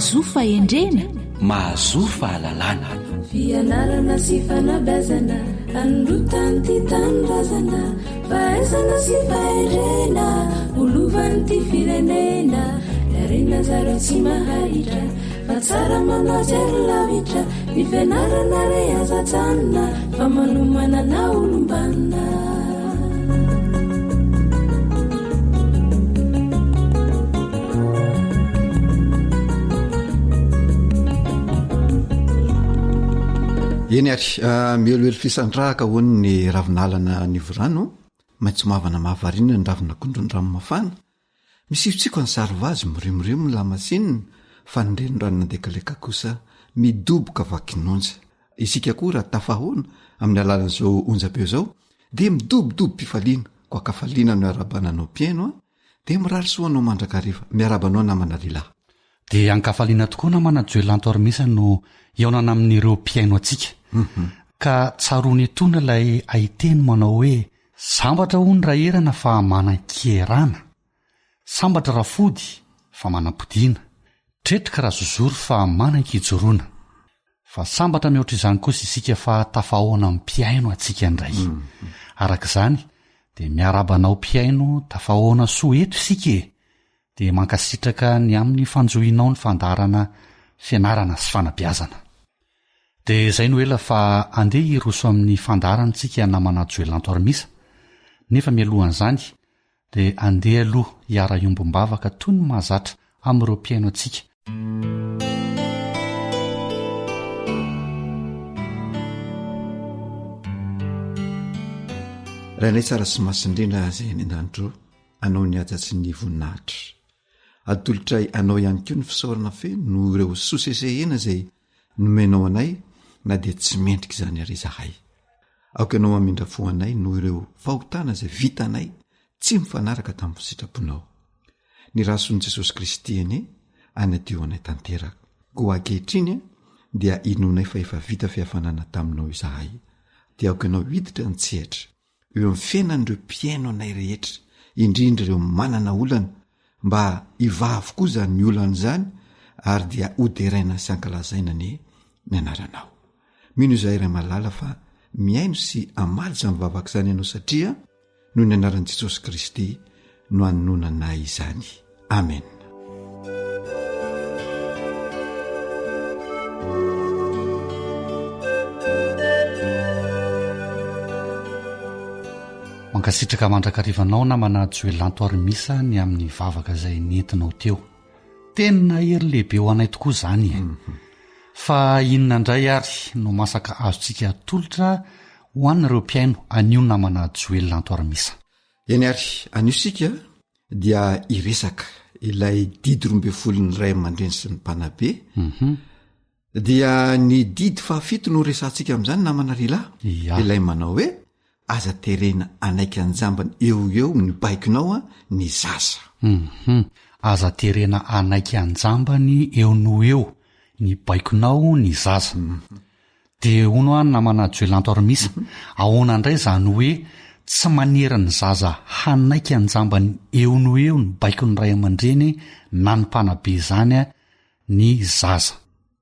Mahazoa fahendrena. Mahazoa fahalalana. Fianarana sy fanabeazana hanondrotan'ity tanindrazana fahaizana sy fahendrena ho lovan'ity firenena ny harena zareo tsy maharitra fa tsara manao jery lavitra ny fianarana re aza ajanona fa manomana na olom-banona. Eny ary, ah, mihelohelo fisandrahaka hono ny ravinalana anivorano, maitso mavana mahavariana ny ravin'akondron'ny rano mafana, Misiotsioka ny sarivazy, mirimorimo ny lamasinina, fa ny reniranon'Andekaleka kosa midoboka vakin'onja. Isika koa raha tafahaona amin'ny alalan'izao onjam-peo izao dia midobodobo-pifaliana, koa an-kafaliana no iarahabana anao mpihaino a! dia mirary soa anao mandrakariva. Miarahaba anao namana Lilah. Dia an-kafaliana tokoa namana Joelanto Armisa no hihaonana amin'ireo mpihaino antsika. Ka tsaroana etoana ilay haiteny manao hoe Sambatra hono Raherana fa manan-kierana, sambatra Rafody fa manam-podiana, tretrika Razozoro fa manan-kijoroana. Fa sambatra mihoatra izany kosa isika fa tafahaona amin'ny mpihaino antsika indray. Araka izany dia miarahaba anao mpihaino tafahaona soa eto isika e! Dia mankasitraka ny amin'ny fanjohianao ny fandaharana fianarana sy fanabeazana. Dia izay no ela fa andeha hiroso amin'ny fandaharana tsika namana Joelanto Armisa, nefa mialohan'izany dia andeha aloha hiara-hiombom-bavaka toy ny mahazatra amin'ireo mpihaino antsika. Rainay tsara sy masina indrindra izay any an-danitra ô, Anao ny haja sy ny voninahitra. Atolotray Anao ihany koa ny fisaorana feno noho ireo soa sesehena izay nomenao anay na dia tsy mendrika izany ary izahay. Aoka Ianao hamindra fo anay noho ireo fahotana izay vitanay tsy mifanaraka tamin'ny sitraponao. Ny rasoan'i Jesosy Kristy anie hanadio anay tanteraka. Koa ankehitriny dia inoanay fa efa vita fihavanana taminao izahay. Dia aoka Ianao hiditra an-tsehatra eo amin'ny fiainan'ireo mpihaino anay rehetra, indrindra ireo manana olana, mba hivaha avokoa izany olana izany ary dia hoderaina sy hankalazaina anie ny anaranao. Mino izahay Ray malala fa mihaino sy hamaly izany vavaka izany ianao satria noho ny anaran'i Jesosy Kristy no anononanay izany. Amena. Mankasitraka mandrakariva anao namana Joelanto Armisa ny amin'ny vavaka izay nentinao teo. Tena hery lehibe ho anay tokoa izany e. Mhm. Fa inona indray ary no masaka azontsika atolotra ho an'ireo mpihaino anio namana Joelanto Armisa? Eny ary, anio isika dia hiresaka ilay didy roambefolon'ny ray aman-dreny sy ny mpanabe. Mhm. Dia ny didy fahafito no resahantsika amin'izany namana ry lahy. Ia. Ilay manao hoe aza terena hanaiky an-jambany eo ho eo ny baikonao a ny zaza. Mhm. Aza terena hanaiky an-jambany eo no eo ny baikonao ny zaza. Dia hono hoa namana Joelanto Armisa, ahoana indray izany hoe tsy manery ny zaza hanaiky an-jambany eo no eo ny baikon'ny ray aman-dreny na ny mpanabe izany ny zaza?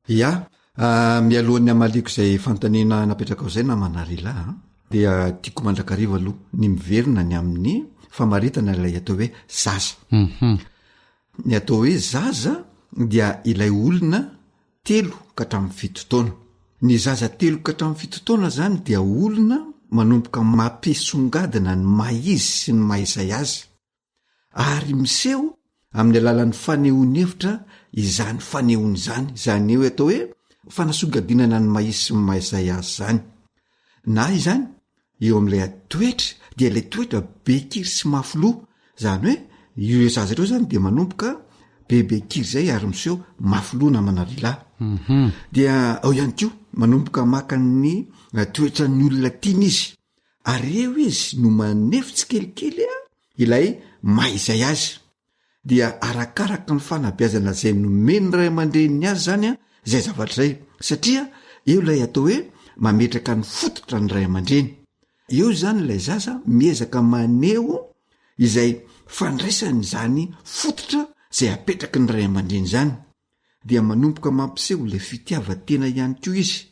Ya, mialohan'ny hamaliako izay fanontaniana napetrakao izay namana Rila a, dia tiako mandrakariva aloha ny miverina ny amin'ny famaritana ilay atao hoe zaza. Ny atao hoe zaza dia ilay olona telo ka hatramin'ny fito taona. Ny zaza telo ka hatramin'ny fito taona zany dia olona manomboka mampisongadina ny maha izy sy ny maha izay azy, ary miseho amin'ny alalan'ny fanehoany hevitra izany fanehoany izany, izany hoe atao hoe fanasongadinana ny maha izy sy ny maha izay azy izany. Na izany eo amin'ilay toetra dia ilay toetra be kiry sy mafy loha, zany hoe ireo zaza ireo zany de manomboka bebe kiry zay ary miseho mafy loha namana ry lahy. Mhm. Dia ao ihany koa manomboka maka ny toetran'ny olona tiany izy, ary eo izy no manefy tsikelikely a ilay maha izay azy. dia arakaraka ny fanabeazana izay nomen'ny ray aman-dreniny azy zany a zay zavatra zay satria eo ilay atao hoe mametraka ny fototra ny ray aman-dreny eo zany ilay zaza miezaka maneho izay fandraisany zany fototra zay apetraky ny ray aman-dreny zany. dia manomboka mampiseho ilay fitiavan-tena ihany koa izy.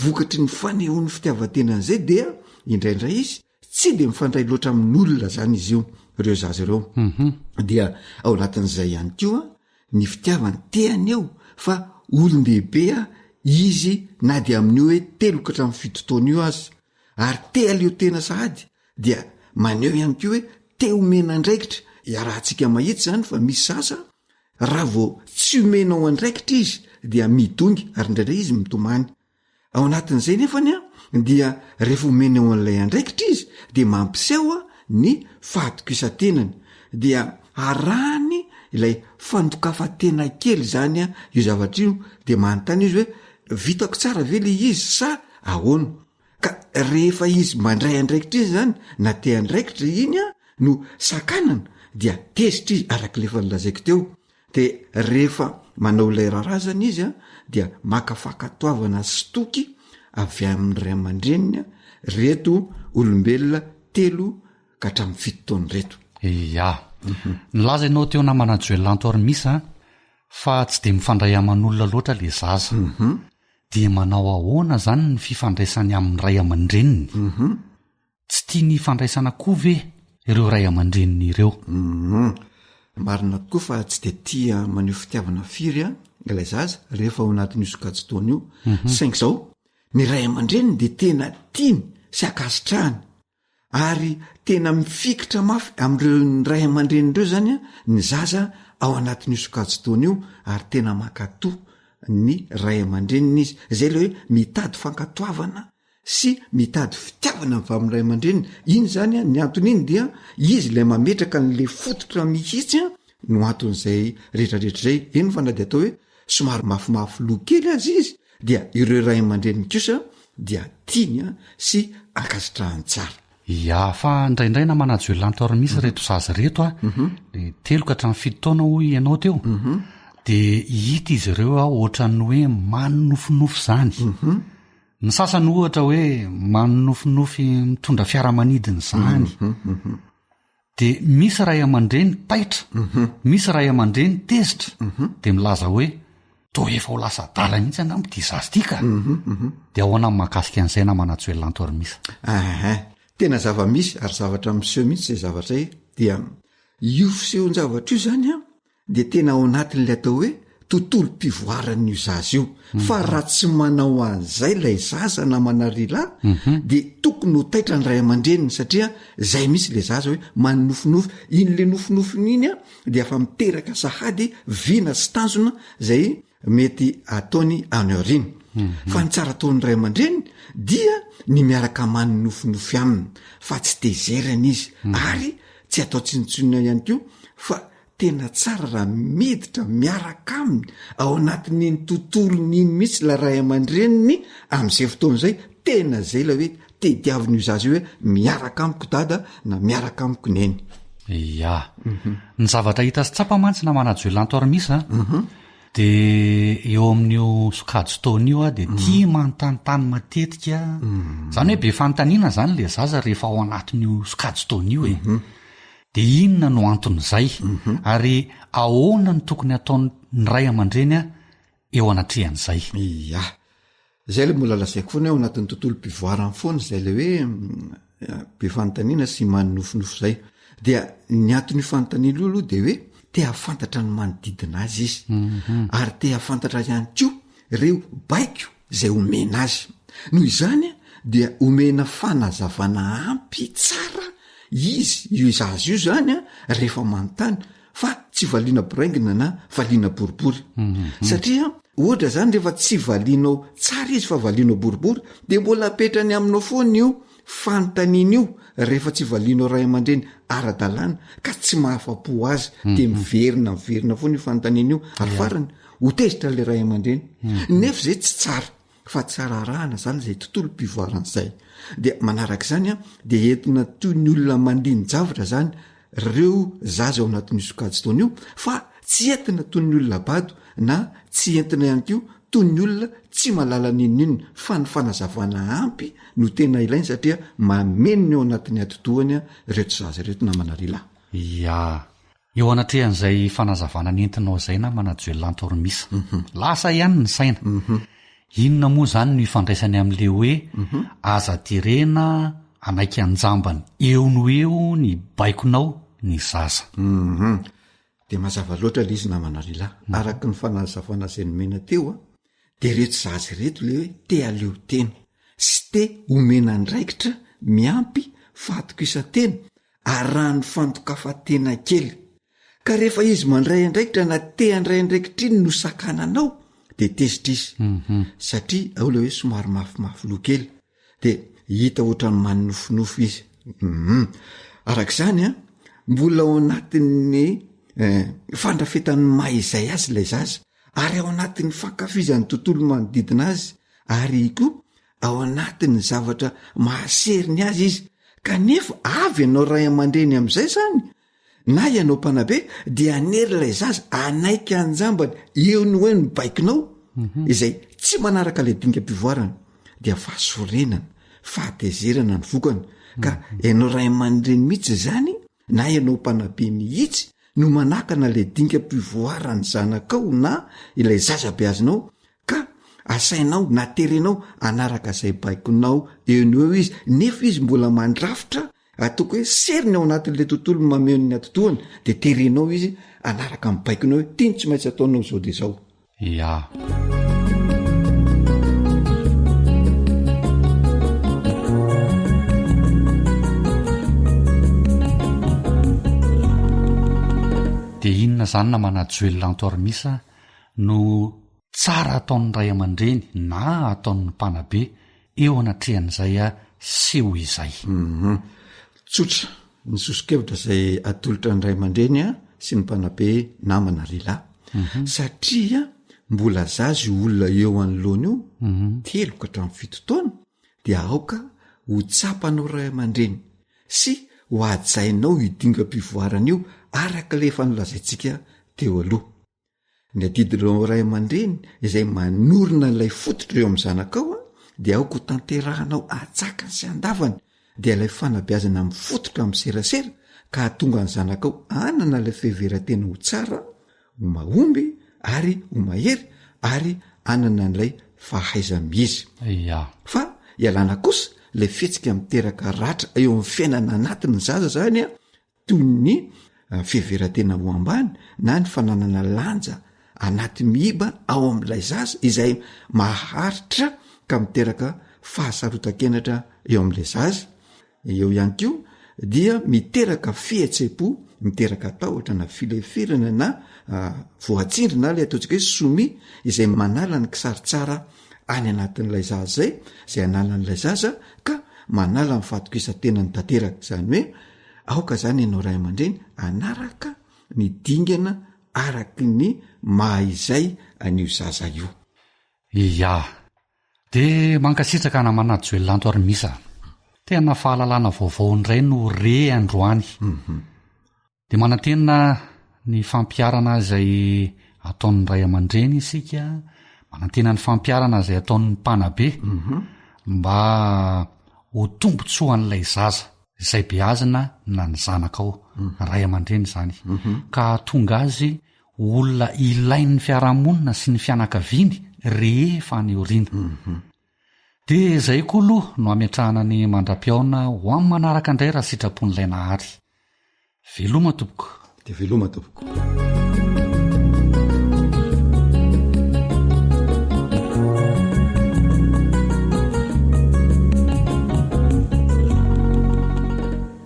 Vokatry ny fanehoany fitiavan-tenany izay dia indraindray izy tsy dia mifandray loatra amin'olona zany izy io, ireo zaza ireo. Dia ao anatin'izay ihany koa ny fitiavany te haneho fa olon-dehibe izy na dia amin'io hoe telo ka hatramin'ny fito taona io aza, ary te haleo tena sahady dia maneho ihany koa hoe te homena andraikitra. Iarahantsika mahita izany fa misy zaza raha vao tsy omenao andraikitra izy dia midongy ary indraindray izy mitomany. Ao anatin'izay nefany an dia rehefa omenao an'ilay andraikitra izy dia mampiseho ny fahatokisan-tenany, dia arahany ilay fandokafa-tena kely izany io zavatra io, dia manontany izy hoe vitako tsara ve le izy sa ahoana? Ka rehefa izy mandray andraikitra iny zany na te andraikitra iny an no sakanana dia tezitra izy araka le efa nolazaiko teo, de rehefa manao ilay raharaha zany izy an dia maka fankatoavana sy toky avy amin'ny ray aman-dreniny an reto olombelona telo ka hatramin'ny fito taona reto. Ia. Nilaza ianao teo namana Joel Antormisa an, fa tsy dia mifandray aman'olona loatra le zaza. Dia manao ahoana izany ny fifandraisany amin'ny ray aman-dreniny? Tsy tiany hifandraisana koa ve ireo ray aman-dreniny ireo? Marina tokoa fa tsy dia tia maneho fitiavana firy ilay zaza rehefa ao anatin'io sokajin-taona io. Saingy izao, ny ray aman-dreniny dia tena tiany sy ankasitrahany. Ary tena mifikitra mafy amin'ireo ray aman-dreny ireo zany ny zaza ao anatin'io sokajin-taona io ary tena mankatò ny ray aman-dreniny izy. Zay le hoe mitady fankatoavana sy mitady fitiavana avy amin'ny ray aman-dreniny. Iny zany an, ny antony iny dia izy ilay mametraka an'le fototra mihitsy an no anton'izay rehetrarehetra izay. Eny fa na de atao hoe somary mafimafy loha kely aza izy dia ireo ray aman-dreniny kosa dia tiany sy ankasitrahany tsara. Ya, fa indraindray namana Joelanto ary misy ireto zaza ireto a, de telo ka hatramin'ny fito taona hoy ianao teo, de hita izy ireo a ohatran'ny hoe manonofinofy izany. Ny sasany ohatra hoe manonofinofy mitondra fiaramanidina izany. De misy ray aman-dreny taitra, misy ray aman-dreny tezitra, de milaza hoe toa efa ho lasa adala mihitsy angamba ity zaza ity ka. De ahoana ny mahakasika an'izay namana Joelanto Armisa? Ahaa, tena zava-misy ary zavatra miseho mihitsy izay zavatra izay, dia io fisehon-javatra io zany an, dia tena ao anatin'ilay atao hoe tontolom-pivoaran'io zaza io fa raha tsy manao an'izay ilay zaza namana ry lahy de tokony ho taitra ny ray aman-dreniny satria zay mihitsy le zaza hoe manonofinofy iny le nofinofiny iny a dia efa miteraka sahady vina sy tanjona zay mety ataony any aoriana fa ny tsara ataon'ny ray aman-dreniny dia ny miaraka manonofinofy aminy fa tsy tezerana izy ary tsy atao tsinontsinona ihany koa fa tena tsara raha miditra miaraka aminy ao anatin'iny tontolony iny mihitsy ilay ray aman-dreniny amin'izay fotoana izay, tena izay ilay hoe tediavin'io zaza io hoe miaraka amiko dada na miaraka amiko neny. Ia. Ny zavatra hita sy tsapa mantsy namana Joelanto Armisa a, de eo amin'io sokajin-taona io aho de tia manontanintany matetika, zany hoe be fanontaniana zany le zaza rehefa ao anatin'io sokajin-taona io e. Dia inona no anton'izay? Ary ahoana no tokony hataon'ny ray aman-dreny eo anatrehan'izay? Ia. Izay ilay mbola lazaiko foana hoe ao anatin'ny tontolom-pivoarana foana izay ilay hoe be fanontaniana sy manonofinofy izay. Dia ny anton'io fanontaniana io aloha dia hoe te hahafantatra ny manodidina azy izy. Ary te hahafantatra ihany koa ireo baiko izay omena azy. Noho izany dia omena fanazavana ampy tsara izy, io zaza io zany a, rehefa manontany fa tsy valiana boraingina na valiana boribory. Satria ohatra zany rehefa tsy valianao tsara izy fa valianao boribory de mbola apetrany aminao foana io fanontaniana io rehefa tsy valianao ray aman-dreny ara-dalàna ka tsy mahafa-po azy de miverina miverina foana io fanontaniana io ary farany ho tezitra le ray aman-dreny nefa zay tsy tsara fa tsara arahana zany zay tontolom-pivoarana zay de manaraka izany a de entina toy ny olona mandini-javatra zany reo zaza ao anatin'io sokajin-taona io fa tsy entina toy ny olona bado na tsy entina ihany koa toy ny olona tsy mahalala n'inon'inona fa ny fanazavana ampy no tena ilainy satria mameno ny ao anatin'ny atidohany a reto zaza reto namana ry lahy. Ia. Eo anatrehan'izay fanazavana nentinao izay namana Joel Antormisa. Lasa ihany ny saina. Inona moa izany no ifandraisany amin'ilay hoe aza terena hanaiky an-jambany eo no eo ny baikonao ny zaza? Dia mazava loatra ilay izy namana Rila. Araka ny fanazavana izay nomena teo an, dia ireto zaza ireto ilay hoe te haleo tena sy te homena andraikitra miampy fahatokisan-tena arahan'ny fandokafa-tena kely. Ka rehefa izy mandray andraikitra na te handray andraikitra iny no sakananao de tezitra izy. Satria ao le hoe somary mafimafy loha kely de hita ohatran'ny manonofinofy izy. Hum. Araka izany an, mbola ao anatin'ny eh, fandrafetan'ny maha izay azy ilay zaza ary ao anatin'ny fankafizan'ny tontolo manodidina azy ary koa ao anatin'ny zavatra mahaseriny azy izy kanefa avy ianao ray aman-dreny amin'izay zany na ianao mpanabe dia hanery ilay zaza hanaiky anjambany eo no hoe ny baikonao mhm. izay tsy manaraka ilay dingam-pivoarana dia fahasorenana fahatezerana ny vokany ka mhm. ianao ray aman-dreny mihitsy zany na ianao mpanabe mihitsy no manakana ilay dingam-pivoaran'ny zanakao na ilay zaza beazinao Ka asainao na terenao hanaraka izay baikonao eo no eo izy, nefa izy mbola mandrafitra, ataoko hoe seriny ao anatin'ilay tontolo mameno ny atidohany, de terenao izy hanaraka ny baikonao hoe ty no tsy maintsy ataonao izao de izao. Ya. Dia inona izany namana Joel Antoarmisa no Tsara ataon'ny ray aman-dreny na ataon'ny mpanabe eo anatrehan'izay seho izay. Hum. Tsotra ny soso-kevitra izay atolotra ny ray aman-dreny sy ny mpanabe namana ry lahy. Satria mbola zaza io olona eo anoloana io, telo ka hatramin'ny fito taona, dia aoka ho tsapanao ray aman-dreny sy ho hajainao io dingam-pivoarana io araka ilay efa nolazaintsika teo aloha. Ny adidin'ireo ray aman-dreny izay manorina ilay fototra eo amin'ny zanakao dia aoka ho tanterahanao atsakany sy andavany dia ilay fanabeazana mifototra amin'ny serasera ka hahatonga ny zanakao hanana ilay fiheveran-tena ho tsara, ho mahomby ary ho mahery ary hanana an'ilay fahaiza-miizy. Ia. Fa ialana kosa ilay fihetsika miteraka ratra eo amin'ny fiainana anatin'ny zaza zany a, toy ny fiheveran-tena ho ambany na ny fananana lanja anaty miiba ao amin'ilay zaza izay maharitra ka miteraka fahasarotan-kenatra eo amin'ilay zaza. Eo ihany koa dia miteraka fihetseham-po, miteraka tahotra na fileferana na voatsindry na ilay ataontsika hoe soumis izay manala ny kisary tsara any anatin'ilay zaza izay, izay ananan'ilay zaza ka manala ny fahatokisan-tenany tanteraka. Izany hoe Aoka izany ianao ray aman-dreny hanaraka ny dingana araky ny maha izay an'io zaza io. Ia. Dia mankasitraka namana Joel Lanto Armisa. Tena fahalalana vaovao indray no re androany. Dia manantena ny fampiharana izay ataon'ny ray aman-dreny isika, manantena ny fampiharana izay ataon'ny mpanabe mba ho tombontsoan'ilay zaza. Izay beazina na ny zanakao, ray aman-dreny izany, ka hahatonga azy ho olona ilain'ny fiarahamonina sy ny fianakaviany rehefa any aoriana. Dia izay koa aloha no hametrahana ny mandra-pihaona ho amin'ny manaraka indray raha sitrapon'ilay Nahary. Veloma tompoko. Dia veloma tompoko.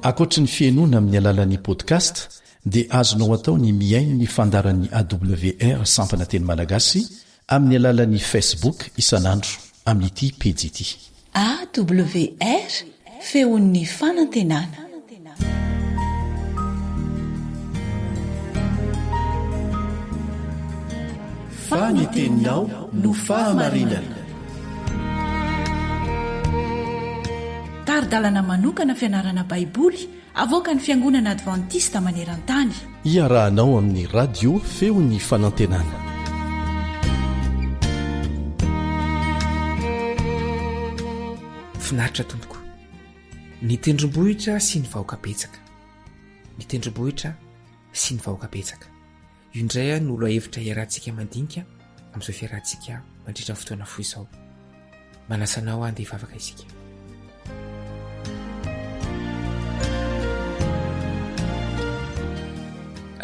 Ankoatry ny fihainoana amin'ny alalan'ny podcast dia azonao atao ny mihaino ny fandaharan'ny AWR sampana teny malagasy Amin'ny alalan'ny Facebook isan'andro amin'ity pejy ity. AWR, Feon'ny fanantenana. Fa ny teninao no fahamarinana. Tari-dalana manokana fianarana Baiboly Avoakan'ny Fiangonana Advantista maneran-tany. Iarahanao amin'ny Radio Feon'ny Fanantenana. Finaritra tompoko. Ny tendrombohitra sy ny vahoaka betsaka. Ny tendrombohitra. sy ny vahoaka betsaka. Io indray no lohahevitra iarahantsika mandinika amin'izao fiarahantsika mandritra ny fotoana fohy izao. Manasa anao handeha hivavaka isika.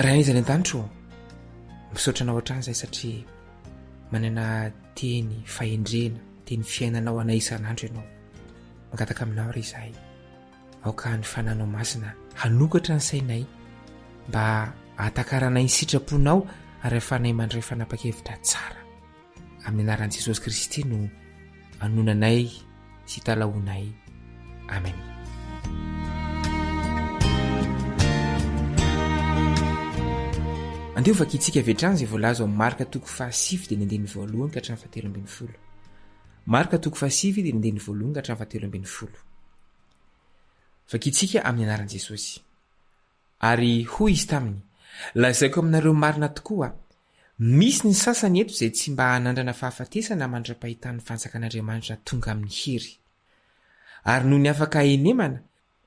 Ray an'iza any an-danitra ô, misaotra anao hatrany izay satria manana teny fahendrena, teny fiainana ho anay isan'andro ianao. Mangataka aminao re izahay. Aoka ny Fananao Masina hanokatra ny sainay mba hahatakaranay ny sitraponao ary hahafahanay mandray fanapa-kevitra tsara. Amin'ny anaran'i Jesosy Kristy no anonanay sy italahoanay. Amen. Andeha ho vakintsika avy hatrany izay voalaza ao amin'ny Marka toko fahasivy dia ny andininy voalohany ka hatramin'ny fahatelo ambin'ny folo. Marka toko fahasivy dia ny andininy voalohany ka hatramin'ny fahatelo ambin'ny folo. Vakintsika amin'ny anaran'i Jesosy. Ary hoy izy taminy, Lazaiko aminareo marina tokoa, misy ny sasany eto izay tsy mba hanandrana fahafatesana mandra-pahitan'ny fanjakan'Andriamanitra tonga amin'ny hery. Ary nony afaka henemana,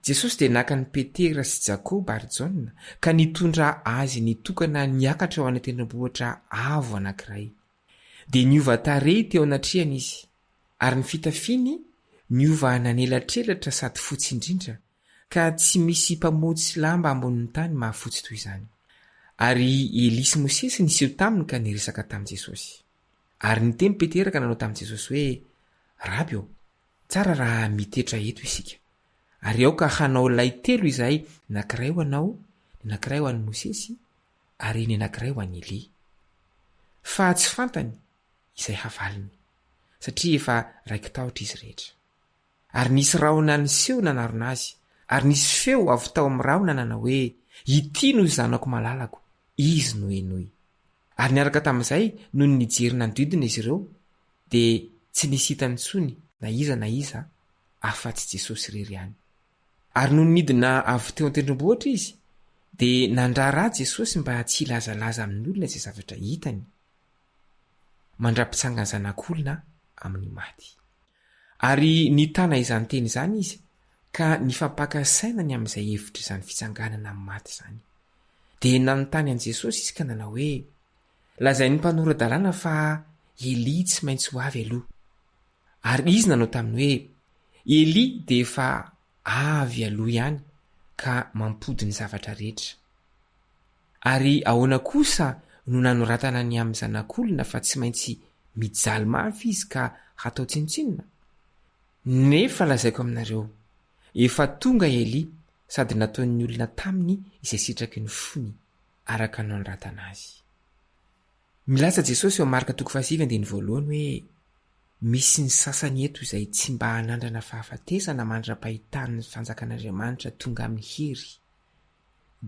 Jesosy dia naka an'i Petera sy Jakoba ary Jaona ka nitondra azy nitokana niakatra ho any an-tendrombohitra avo anankiray. Dia niova tarehy teo anatrehany izy, ary ny fitafiany niova nanelatrelatra sady fotsy indrindra, ka tsy misy mpamotsy lamba ambonin'ny tany mahafotsy toy izany. Ary i Elia sy Mosesy niseho taminy ka niresaka tamin'i Jesosy. Ary niteny Petera ka nanao tamin'i Jesosy hoe, Raby ô, tsara raha mitetra eto isika. Ary aoka hanao lay telo izahay, ny anankiray ho anao, ny anankiray ho an'i Mosesy, ary ny anankiray ho an'i Elia. Fa tsy fantany izay havaliny, satria efa raiki-tahotra izy rehetra. Ary nisy rahona niseho nanarona azy, ary nisy feo avy tao amin'ny rahona nanao hoe, Ity no Zanako malalako, Izy no henoy. Ary niaraka tamin'izay, nony nijery nanodidina izy ireo, dia tsy nisy hitany intsony na iza na iza, afa-tsy Jesosy irery ihany. Ary nony nidina avy teo an-tendrombohitra izy, dia nandrara Jesosy mba tsy hilazalaza amin'olona izay zavatra hitany, mandra-pitsangan'ny Zanak'olona amin'ny maty. Ary nitana izany teny izany izy, ka nifampaka saina ny amin'izay hevitr'izany fitsanganana amin'ny maty izany. Dia nanontany an'i Jesosy izy ka nanao hoe, Lazain'ny mpanora-dalàna fa Elia tsy maintsy ho avy aloha. Ary izy nanao taminy hoe, Elia dia efa avy aloha ihany ka mampody ny zavatra rehetra. Ary ahoana kosa no nanoratana ny amin'ny Zanak'olona fa tsy maintsy mijaly mafy izy ka hatao tsinontsinona? Nefa lazaiko aminareo, efa tonga Elia sady nataon'ny olona taminy izay sitraky ny fony, araka ny nanoratana azy. Milaza Jesosy ao Marka toko fahasivy andininy voalohany hoe misy ny sasany eto izay tsy mba hanandrana fahafatesana mandra-pahitan'ny fanjakan'Andriamanitra tonga amin'ny hery.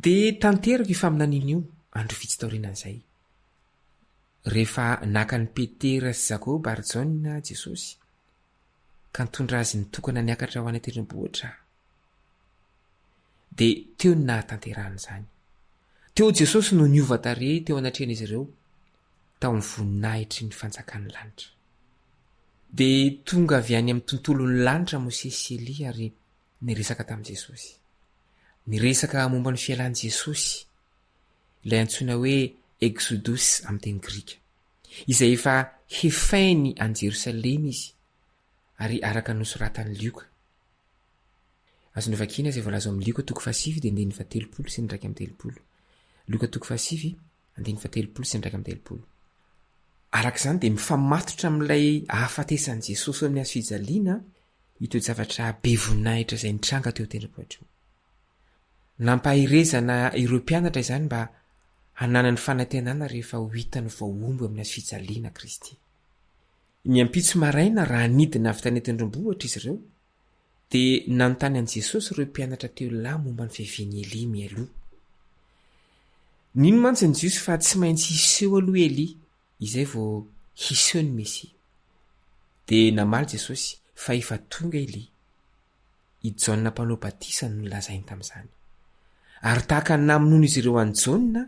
Dia tanteraka io faminaniana io andro vitsy taorianan'izay. Rehefa naka an'i Petera sy Jakoba ary Jaona Jesosy, ka nitondra azy nitokana niakatra ho any an-tendrombohitra, Dia teo ny nahatanterahan'izany. Teo Jesosy no niova tarehy teo anatrehan'izy ireo, tao amin'ny voninahitry ny fanjakan'ny lanitra. Dia tonga avy any amin'ny tontolon'ny lanitra Mosesy sy Elia ary niresaka tamin'i Jesosy. Niresaka momba ny fialan'i Jesosy, ilay antsoina hoe Exodus amin'ny teny grika, izay efa hefainy any Jerosalema izy, ary araka ny nosoratan'i Lioka. Azonao vakiana izay voalaza ao amin'ny Lioka toko fahasivy dia andininy fahatelopolo sy ny 31. Lioka toko fahasivy, andininy fahatelopolo sy ny 31. Araka izany dia mifamatotra amin'ilay ahafatesan'i Jesosy eo amin'ny hazo fijaliana io toe-javatra be voninahitra izay nitranga teo an-tendrombohitra io. Nampaherezana ireo mpianatra izany mba hananany fanantenana rehefa ho hitany voahombo eo amin'ny hazo fijaliana Kristy. Ny ampitso maraina raha nidina avy tany an-tendrombohitra izy ireo, dia nanontany an'i Jesosy ireo mpianatra telo lahy momba ny fiavian'i Elia mialoha. Nino mantsy ny Jiosy fa tsy maintsy hiseho aloha Elia, izay vao hiseho ny Mesia. Dia namaly Jesosy fa efa tonga Elia. I Jaona Mpanao Batisa no nolazainy tamin'izany. Ary tahaka ny namonoan'izy ireo an'i Jaona,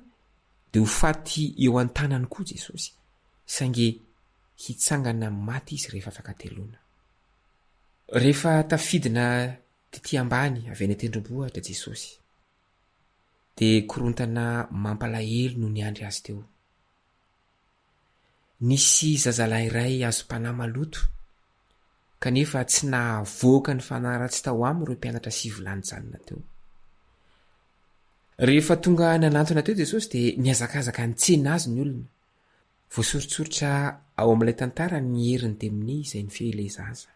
dia ho faty eo an-tanany koa Jesosy, saingy hitsangana amin'ny maty izy rehefa afaka telona. Rehefa tafidina tetỳ ambany avy any an-tendrombohitra Jesosy, Dia korontana mampalahelo no niandry azy teo. Nisy zazalahy iray azom-panahy maloto, kanefa tsy nahavoaka ny fanahy ratsy tao aminy ireo mpianatra sivilahy nijanona teo. Rehefa tonga nanantona teo Jesosy dia nihazakazaka nitsena azy ny olona. Voasoritsoritra ao amin'ilay tantara ny herin'ny demonia izay nifehy ilay zaza.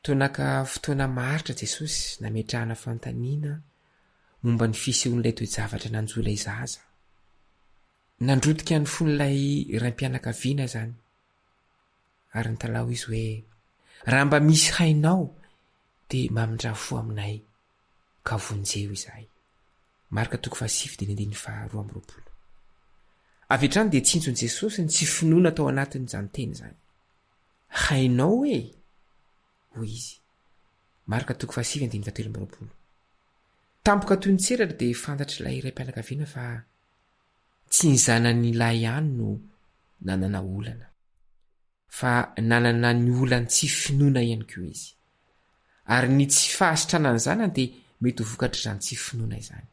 Toa naka fotoana maharitra Jesosy nametrahana fanontaniana momba ny fisehon'ilay toe-javatra nanjo ilay zaza. Nandrotika ny fon'ilay raim-pianakaviana izany, ary nitalaho izy hoe, Raha mba misy hainao, dia mamindrà fo aminay, ka vonjeo izahay. Marka toko fahasivy diny andininy faha 22. Avy hatrany dia tsinjon'i Jesosy ny tsy finoana tao anatin'izany teny izany. Hainao e! hoy izy. Marka toko fahasivy andininy fahatelo amby 20. Tampoka toy ny tselatra dia fantatr'ilay raim-pianakaviana fa tsy ny zanany lahy ihany no nanana olana, fa nanana ny olan'ny tsy finoana ihany koa izy. Ary ny tsy fahasitranan'ny zanany dia mety ho vokatr'izany tsy finoana izany.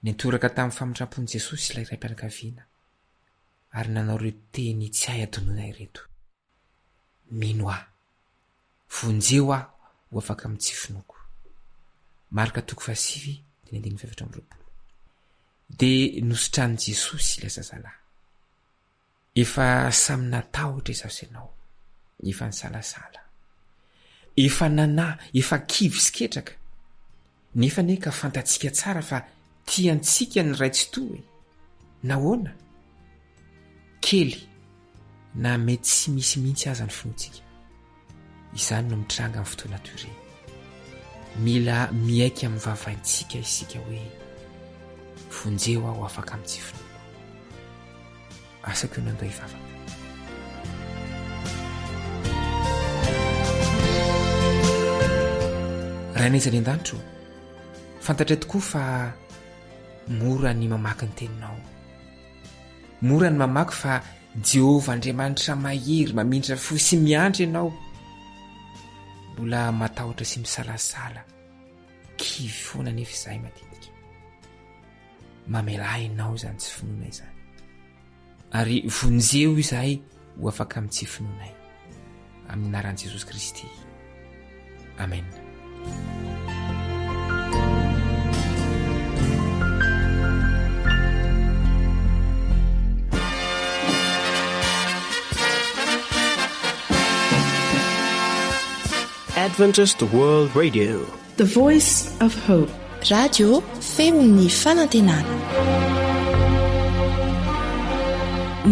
Niantoraka tamin'ny famindram-pon'i Jesosy ilay raim-pianakaviana ary nanao ireo teny tsy hay adinoina ireto, Mino aho. Vonjeo aho ho afaka amin'ny tsy finoako. Marka toko fahasivy diny andininy fahefatra amby 20. Dia nositranin'i Jesosy ilay zazalahy. Efa samy natahotra izaho sy ianao. Efa nisalasala. Efa nanahy, efa kivy sy ketraka. Nefa anie ka fantatsika tsara fa tia antsika ny Ray Tsitoha e! Nahoana? Kely na mety tsy misy mihitsy aza ny finoantsika. Izany no mitranga amin'ny fotoana toy ireny. Mila miaiky amin'ny vavaintsika isika hoe, Vonjeo aho afaka amin'ny tsy finoako. Asako io nandao hivavaka. Rainay izay any an-danitra ô, fantatray tokoa fa mora ny mamaky ny teninao. Mora ny mamaky fa Jehovah Andriamanitra mahery, mamindra fo sy miandry ianao. Mbola matahotra sy misalasala, kivy foana anefa izahay matetika. Mamelà ianao izany tsy finoana izany. Ary vonjeo izahay ho afaka amin'ny tsy finoanay. Amin'ny anaran'i Jesosy Kristy. Amen. Adventist World Radio. The Voice of Hope. Radio feon'ny fanantenana.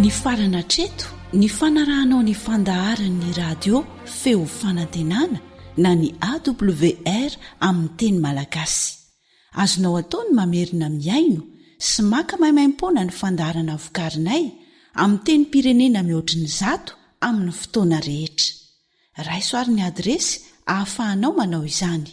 Nifarana hatreto ny fanarahanao ny fandaharan'ny radio feo fanantenana na ny AWR amin'ny teny malagasy. Azonao atao ny mamerina mihaino sy maka maimaimpoana ny fandaharana vokarinay amin'ny tenim-pirenena mihoatry ny zato amin'ny fotoana rehetra. Raiso ary ny adiresy ahafahanao manao izany.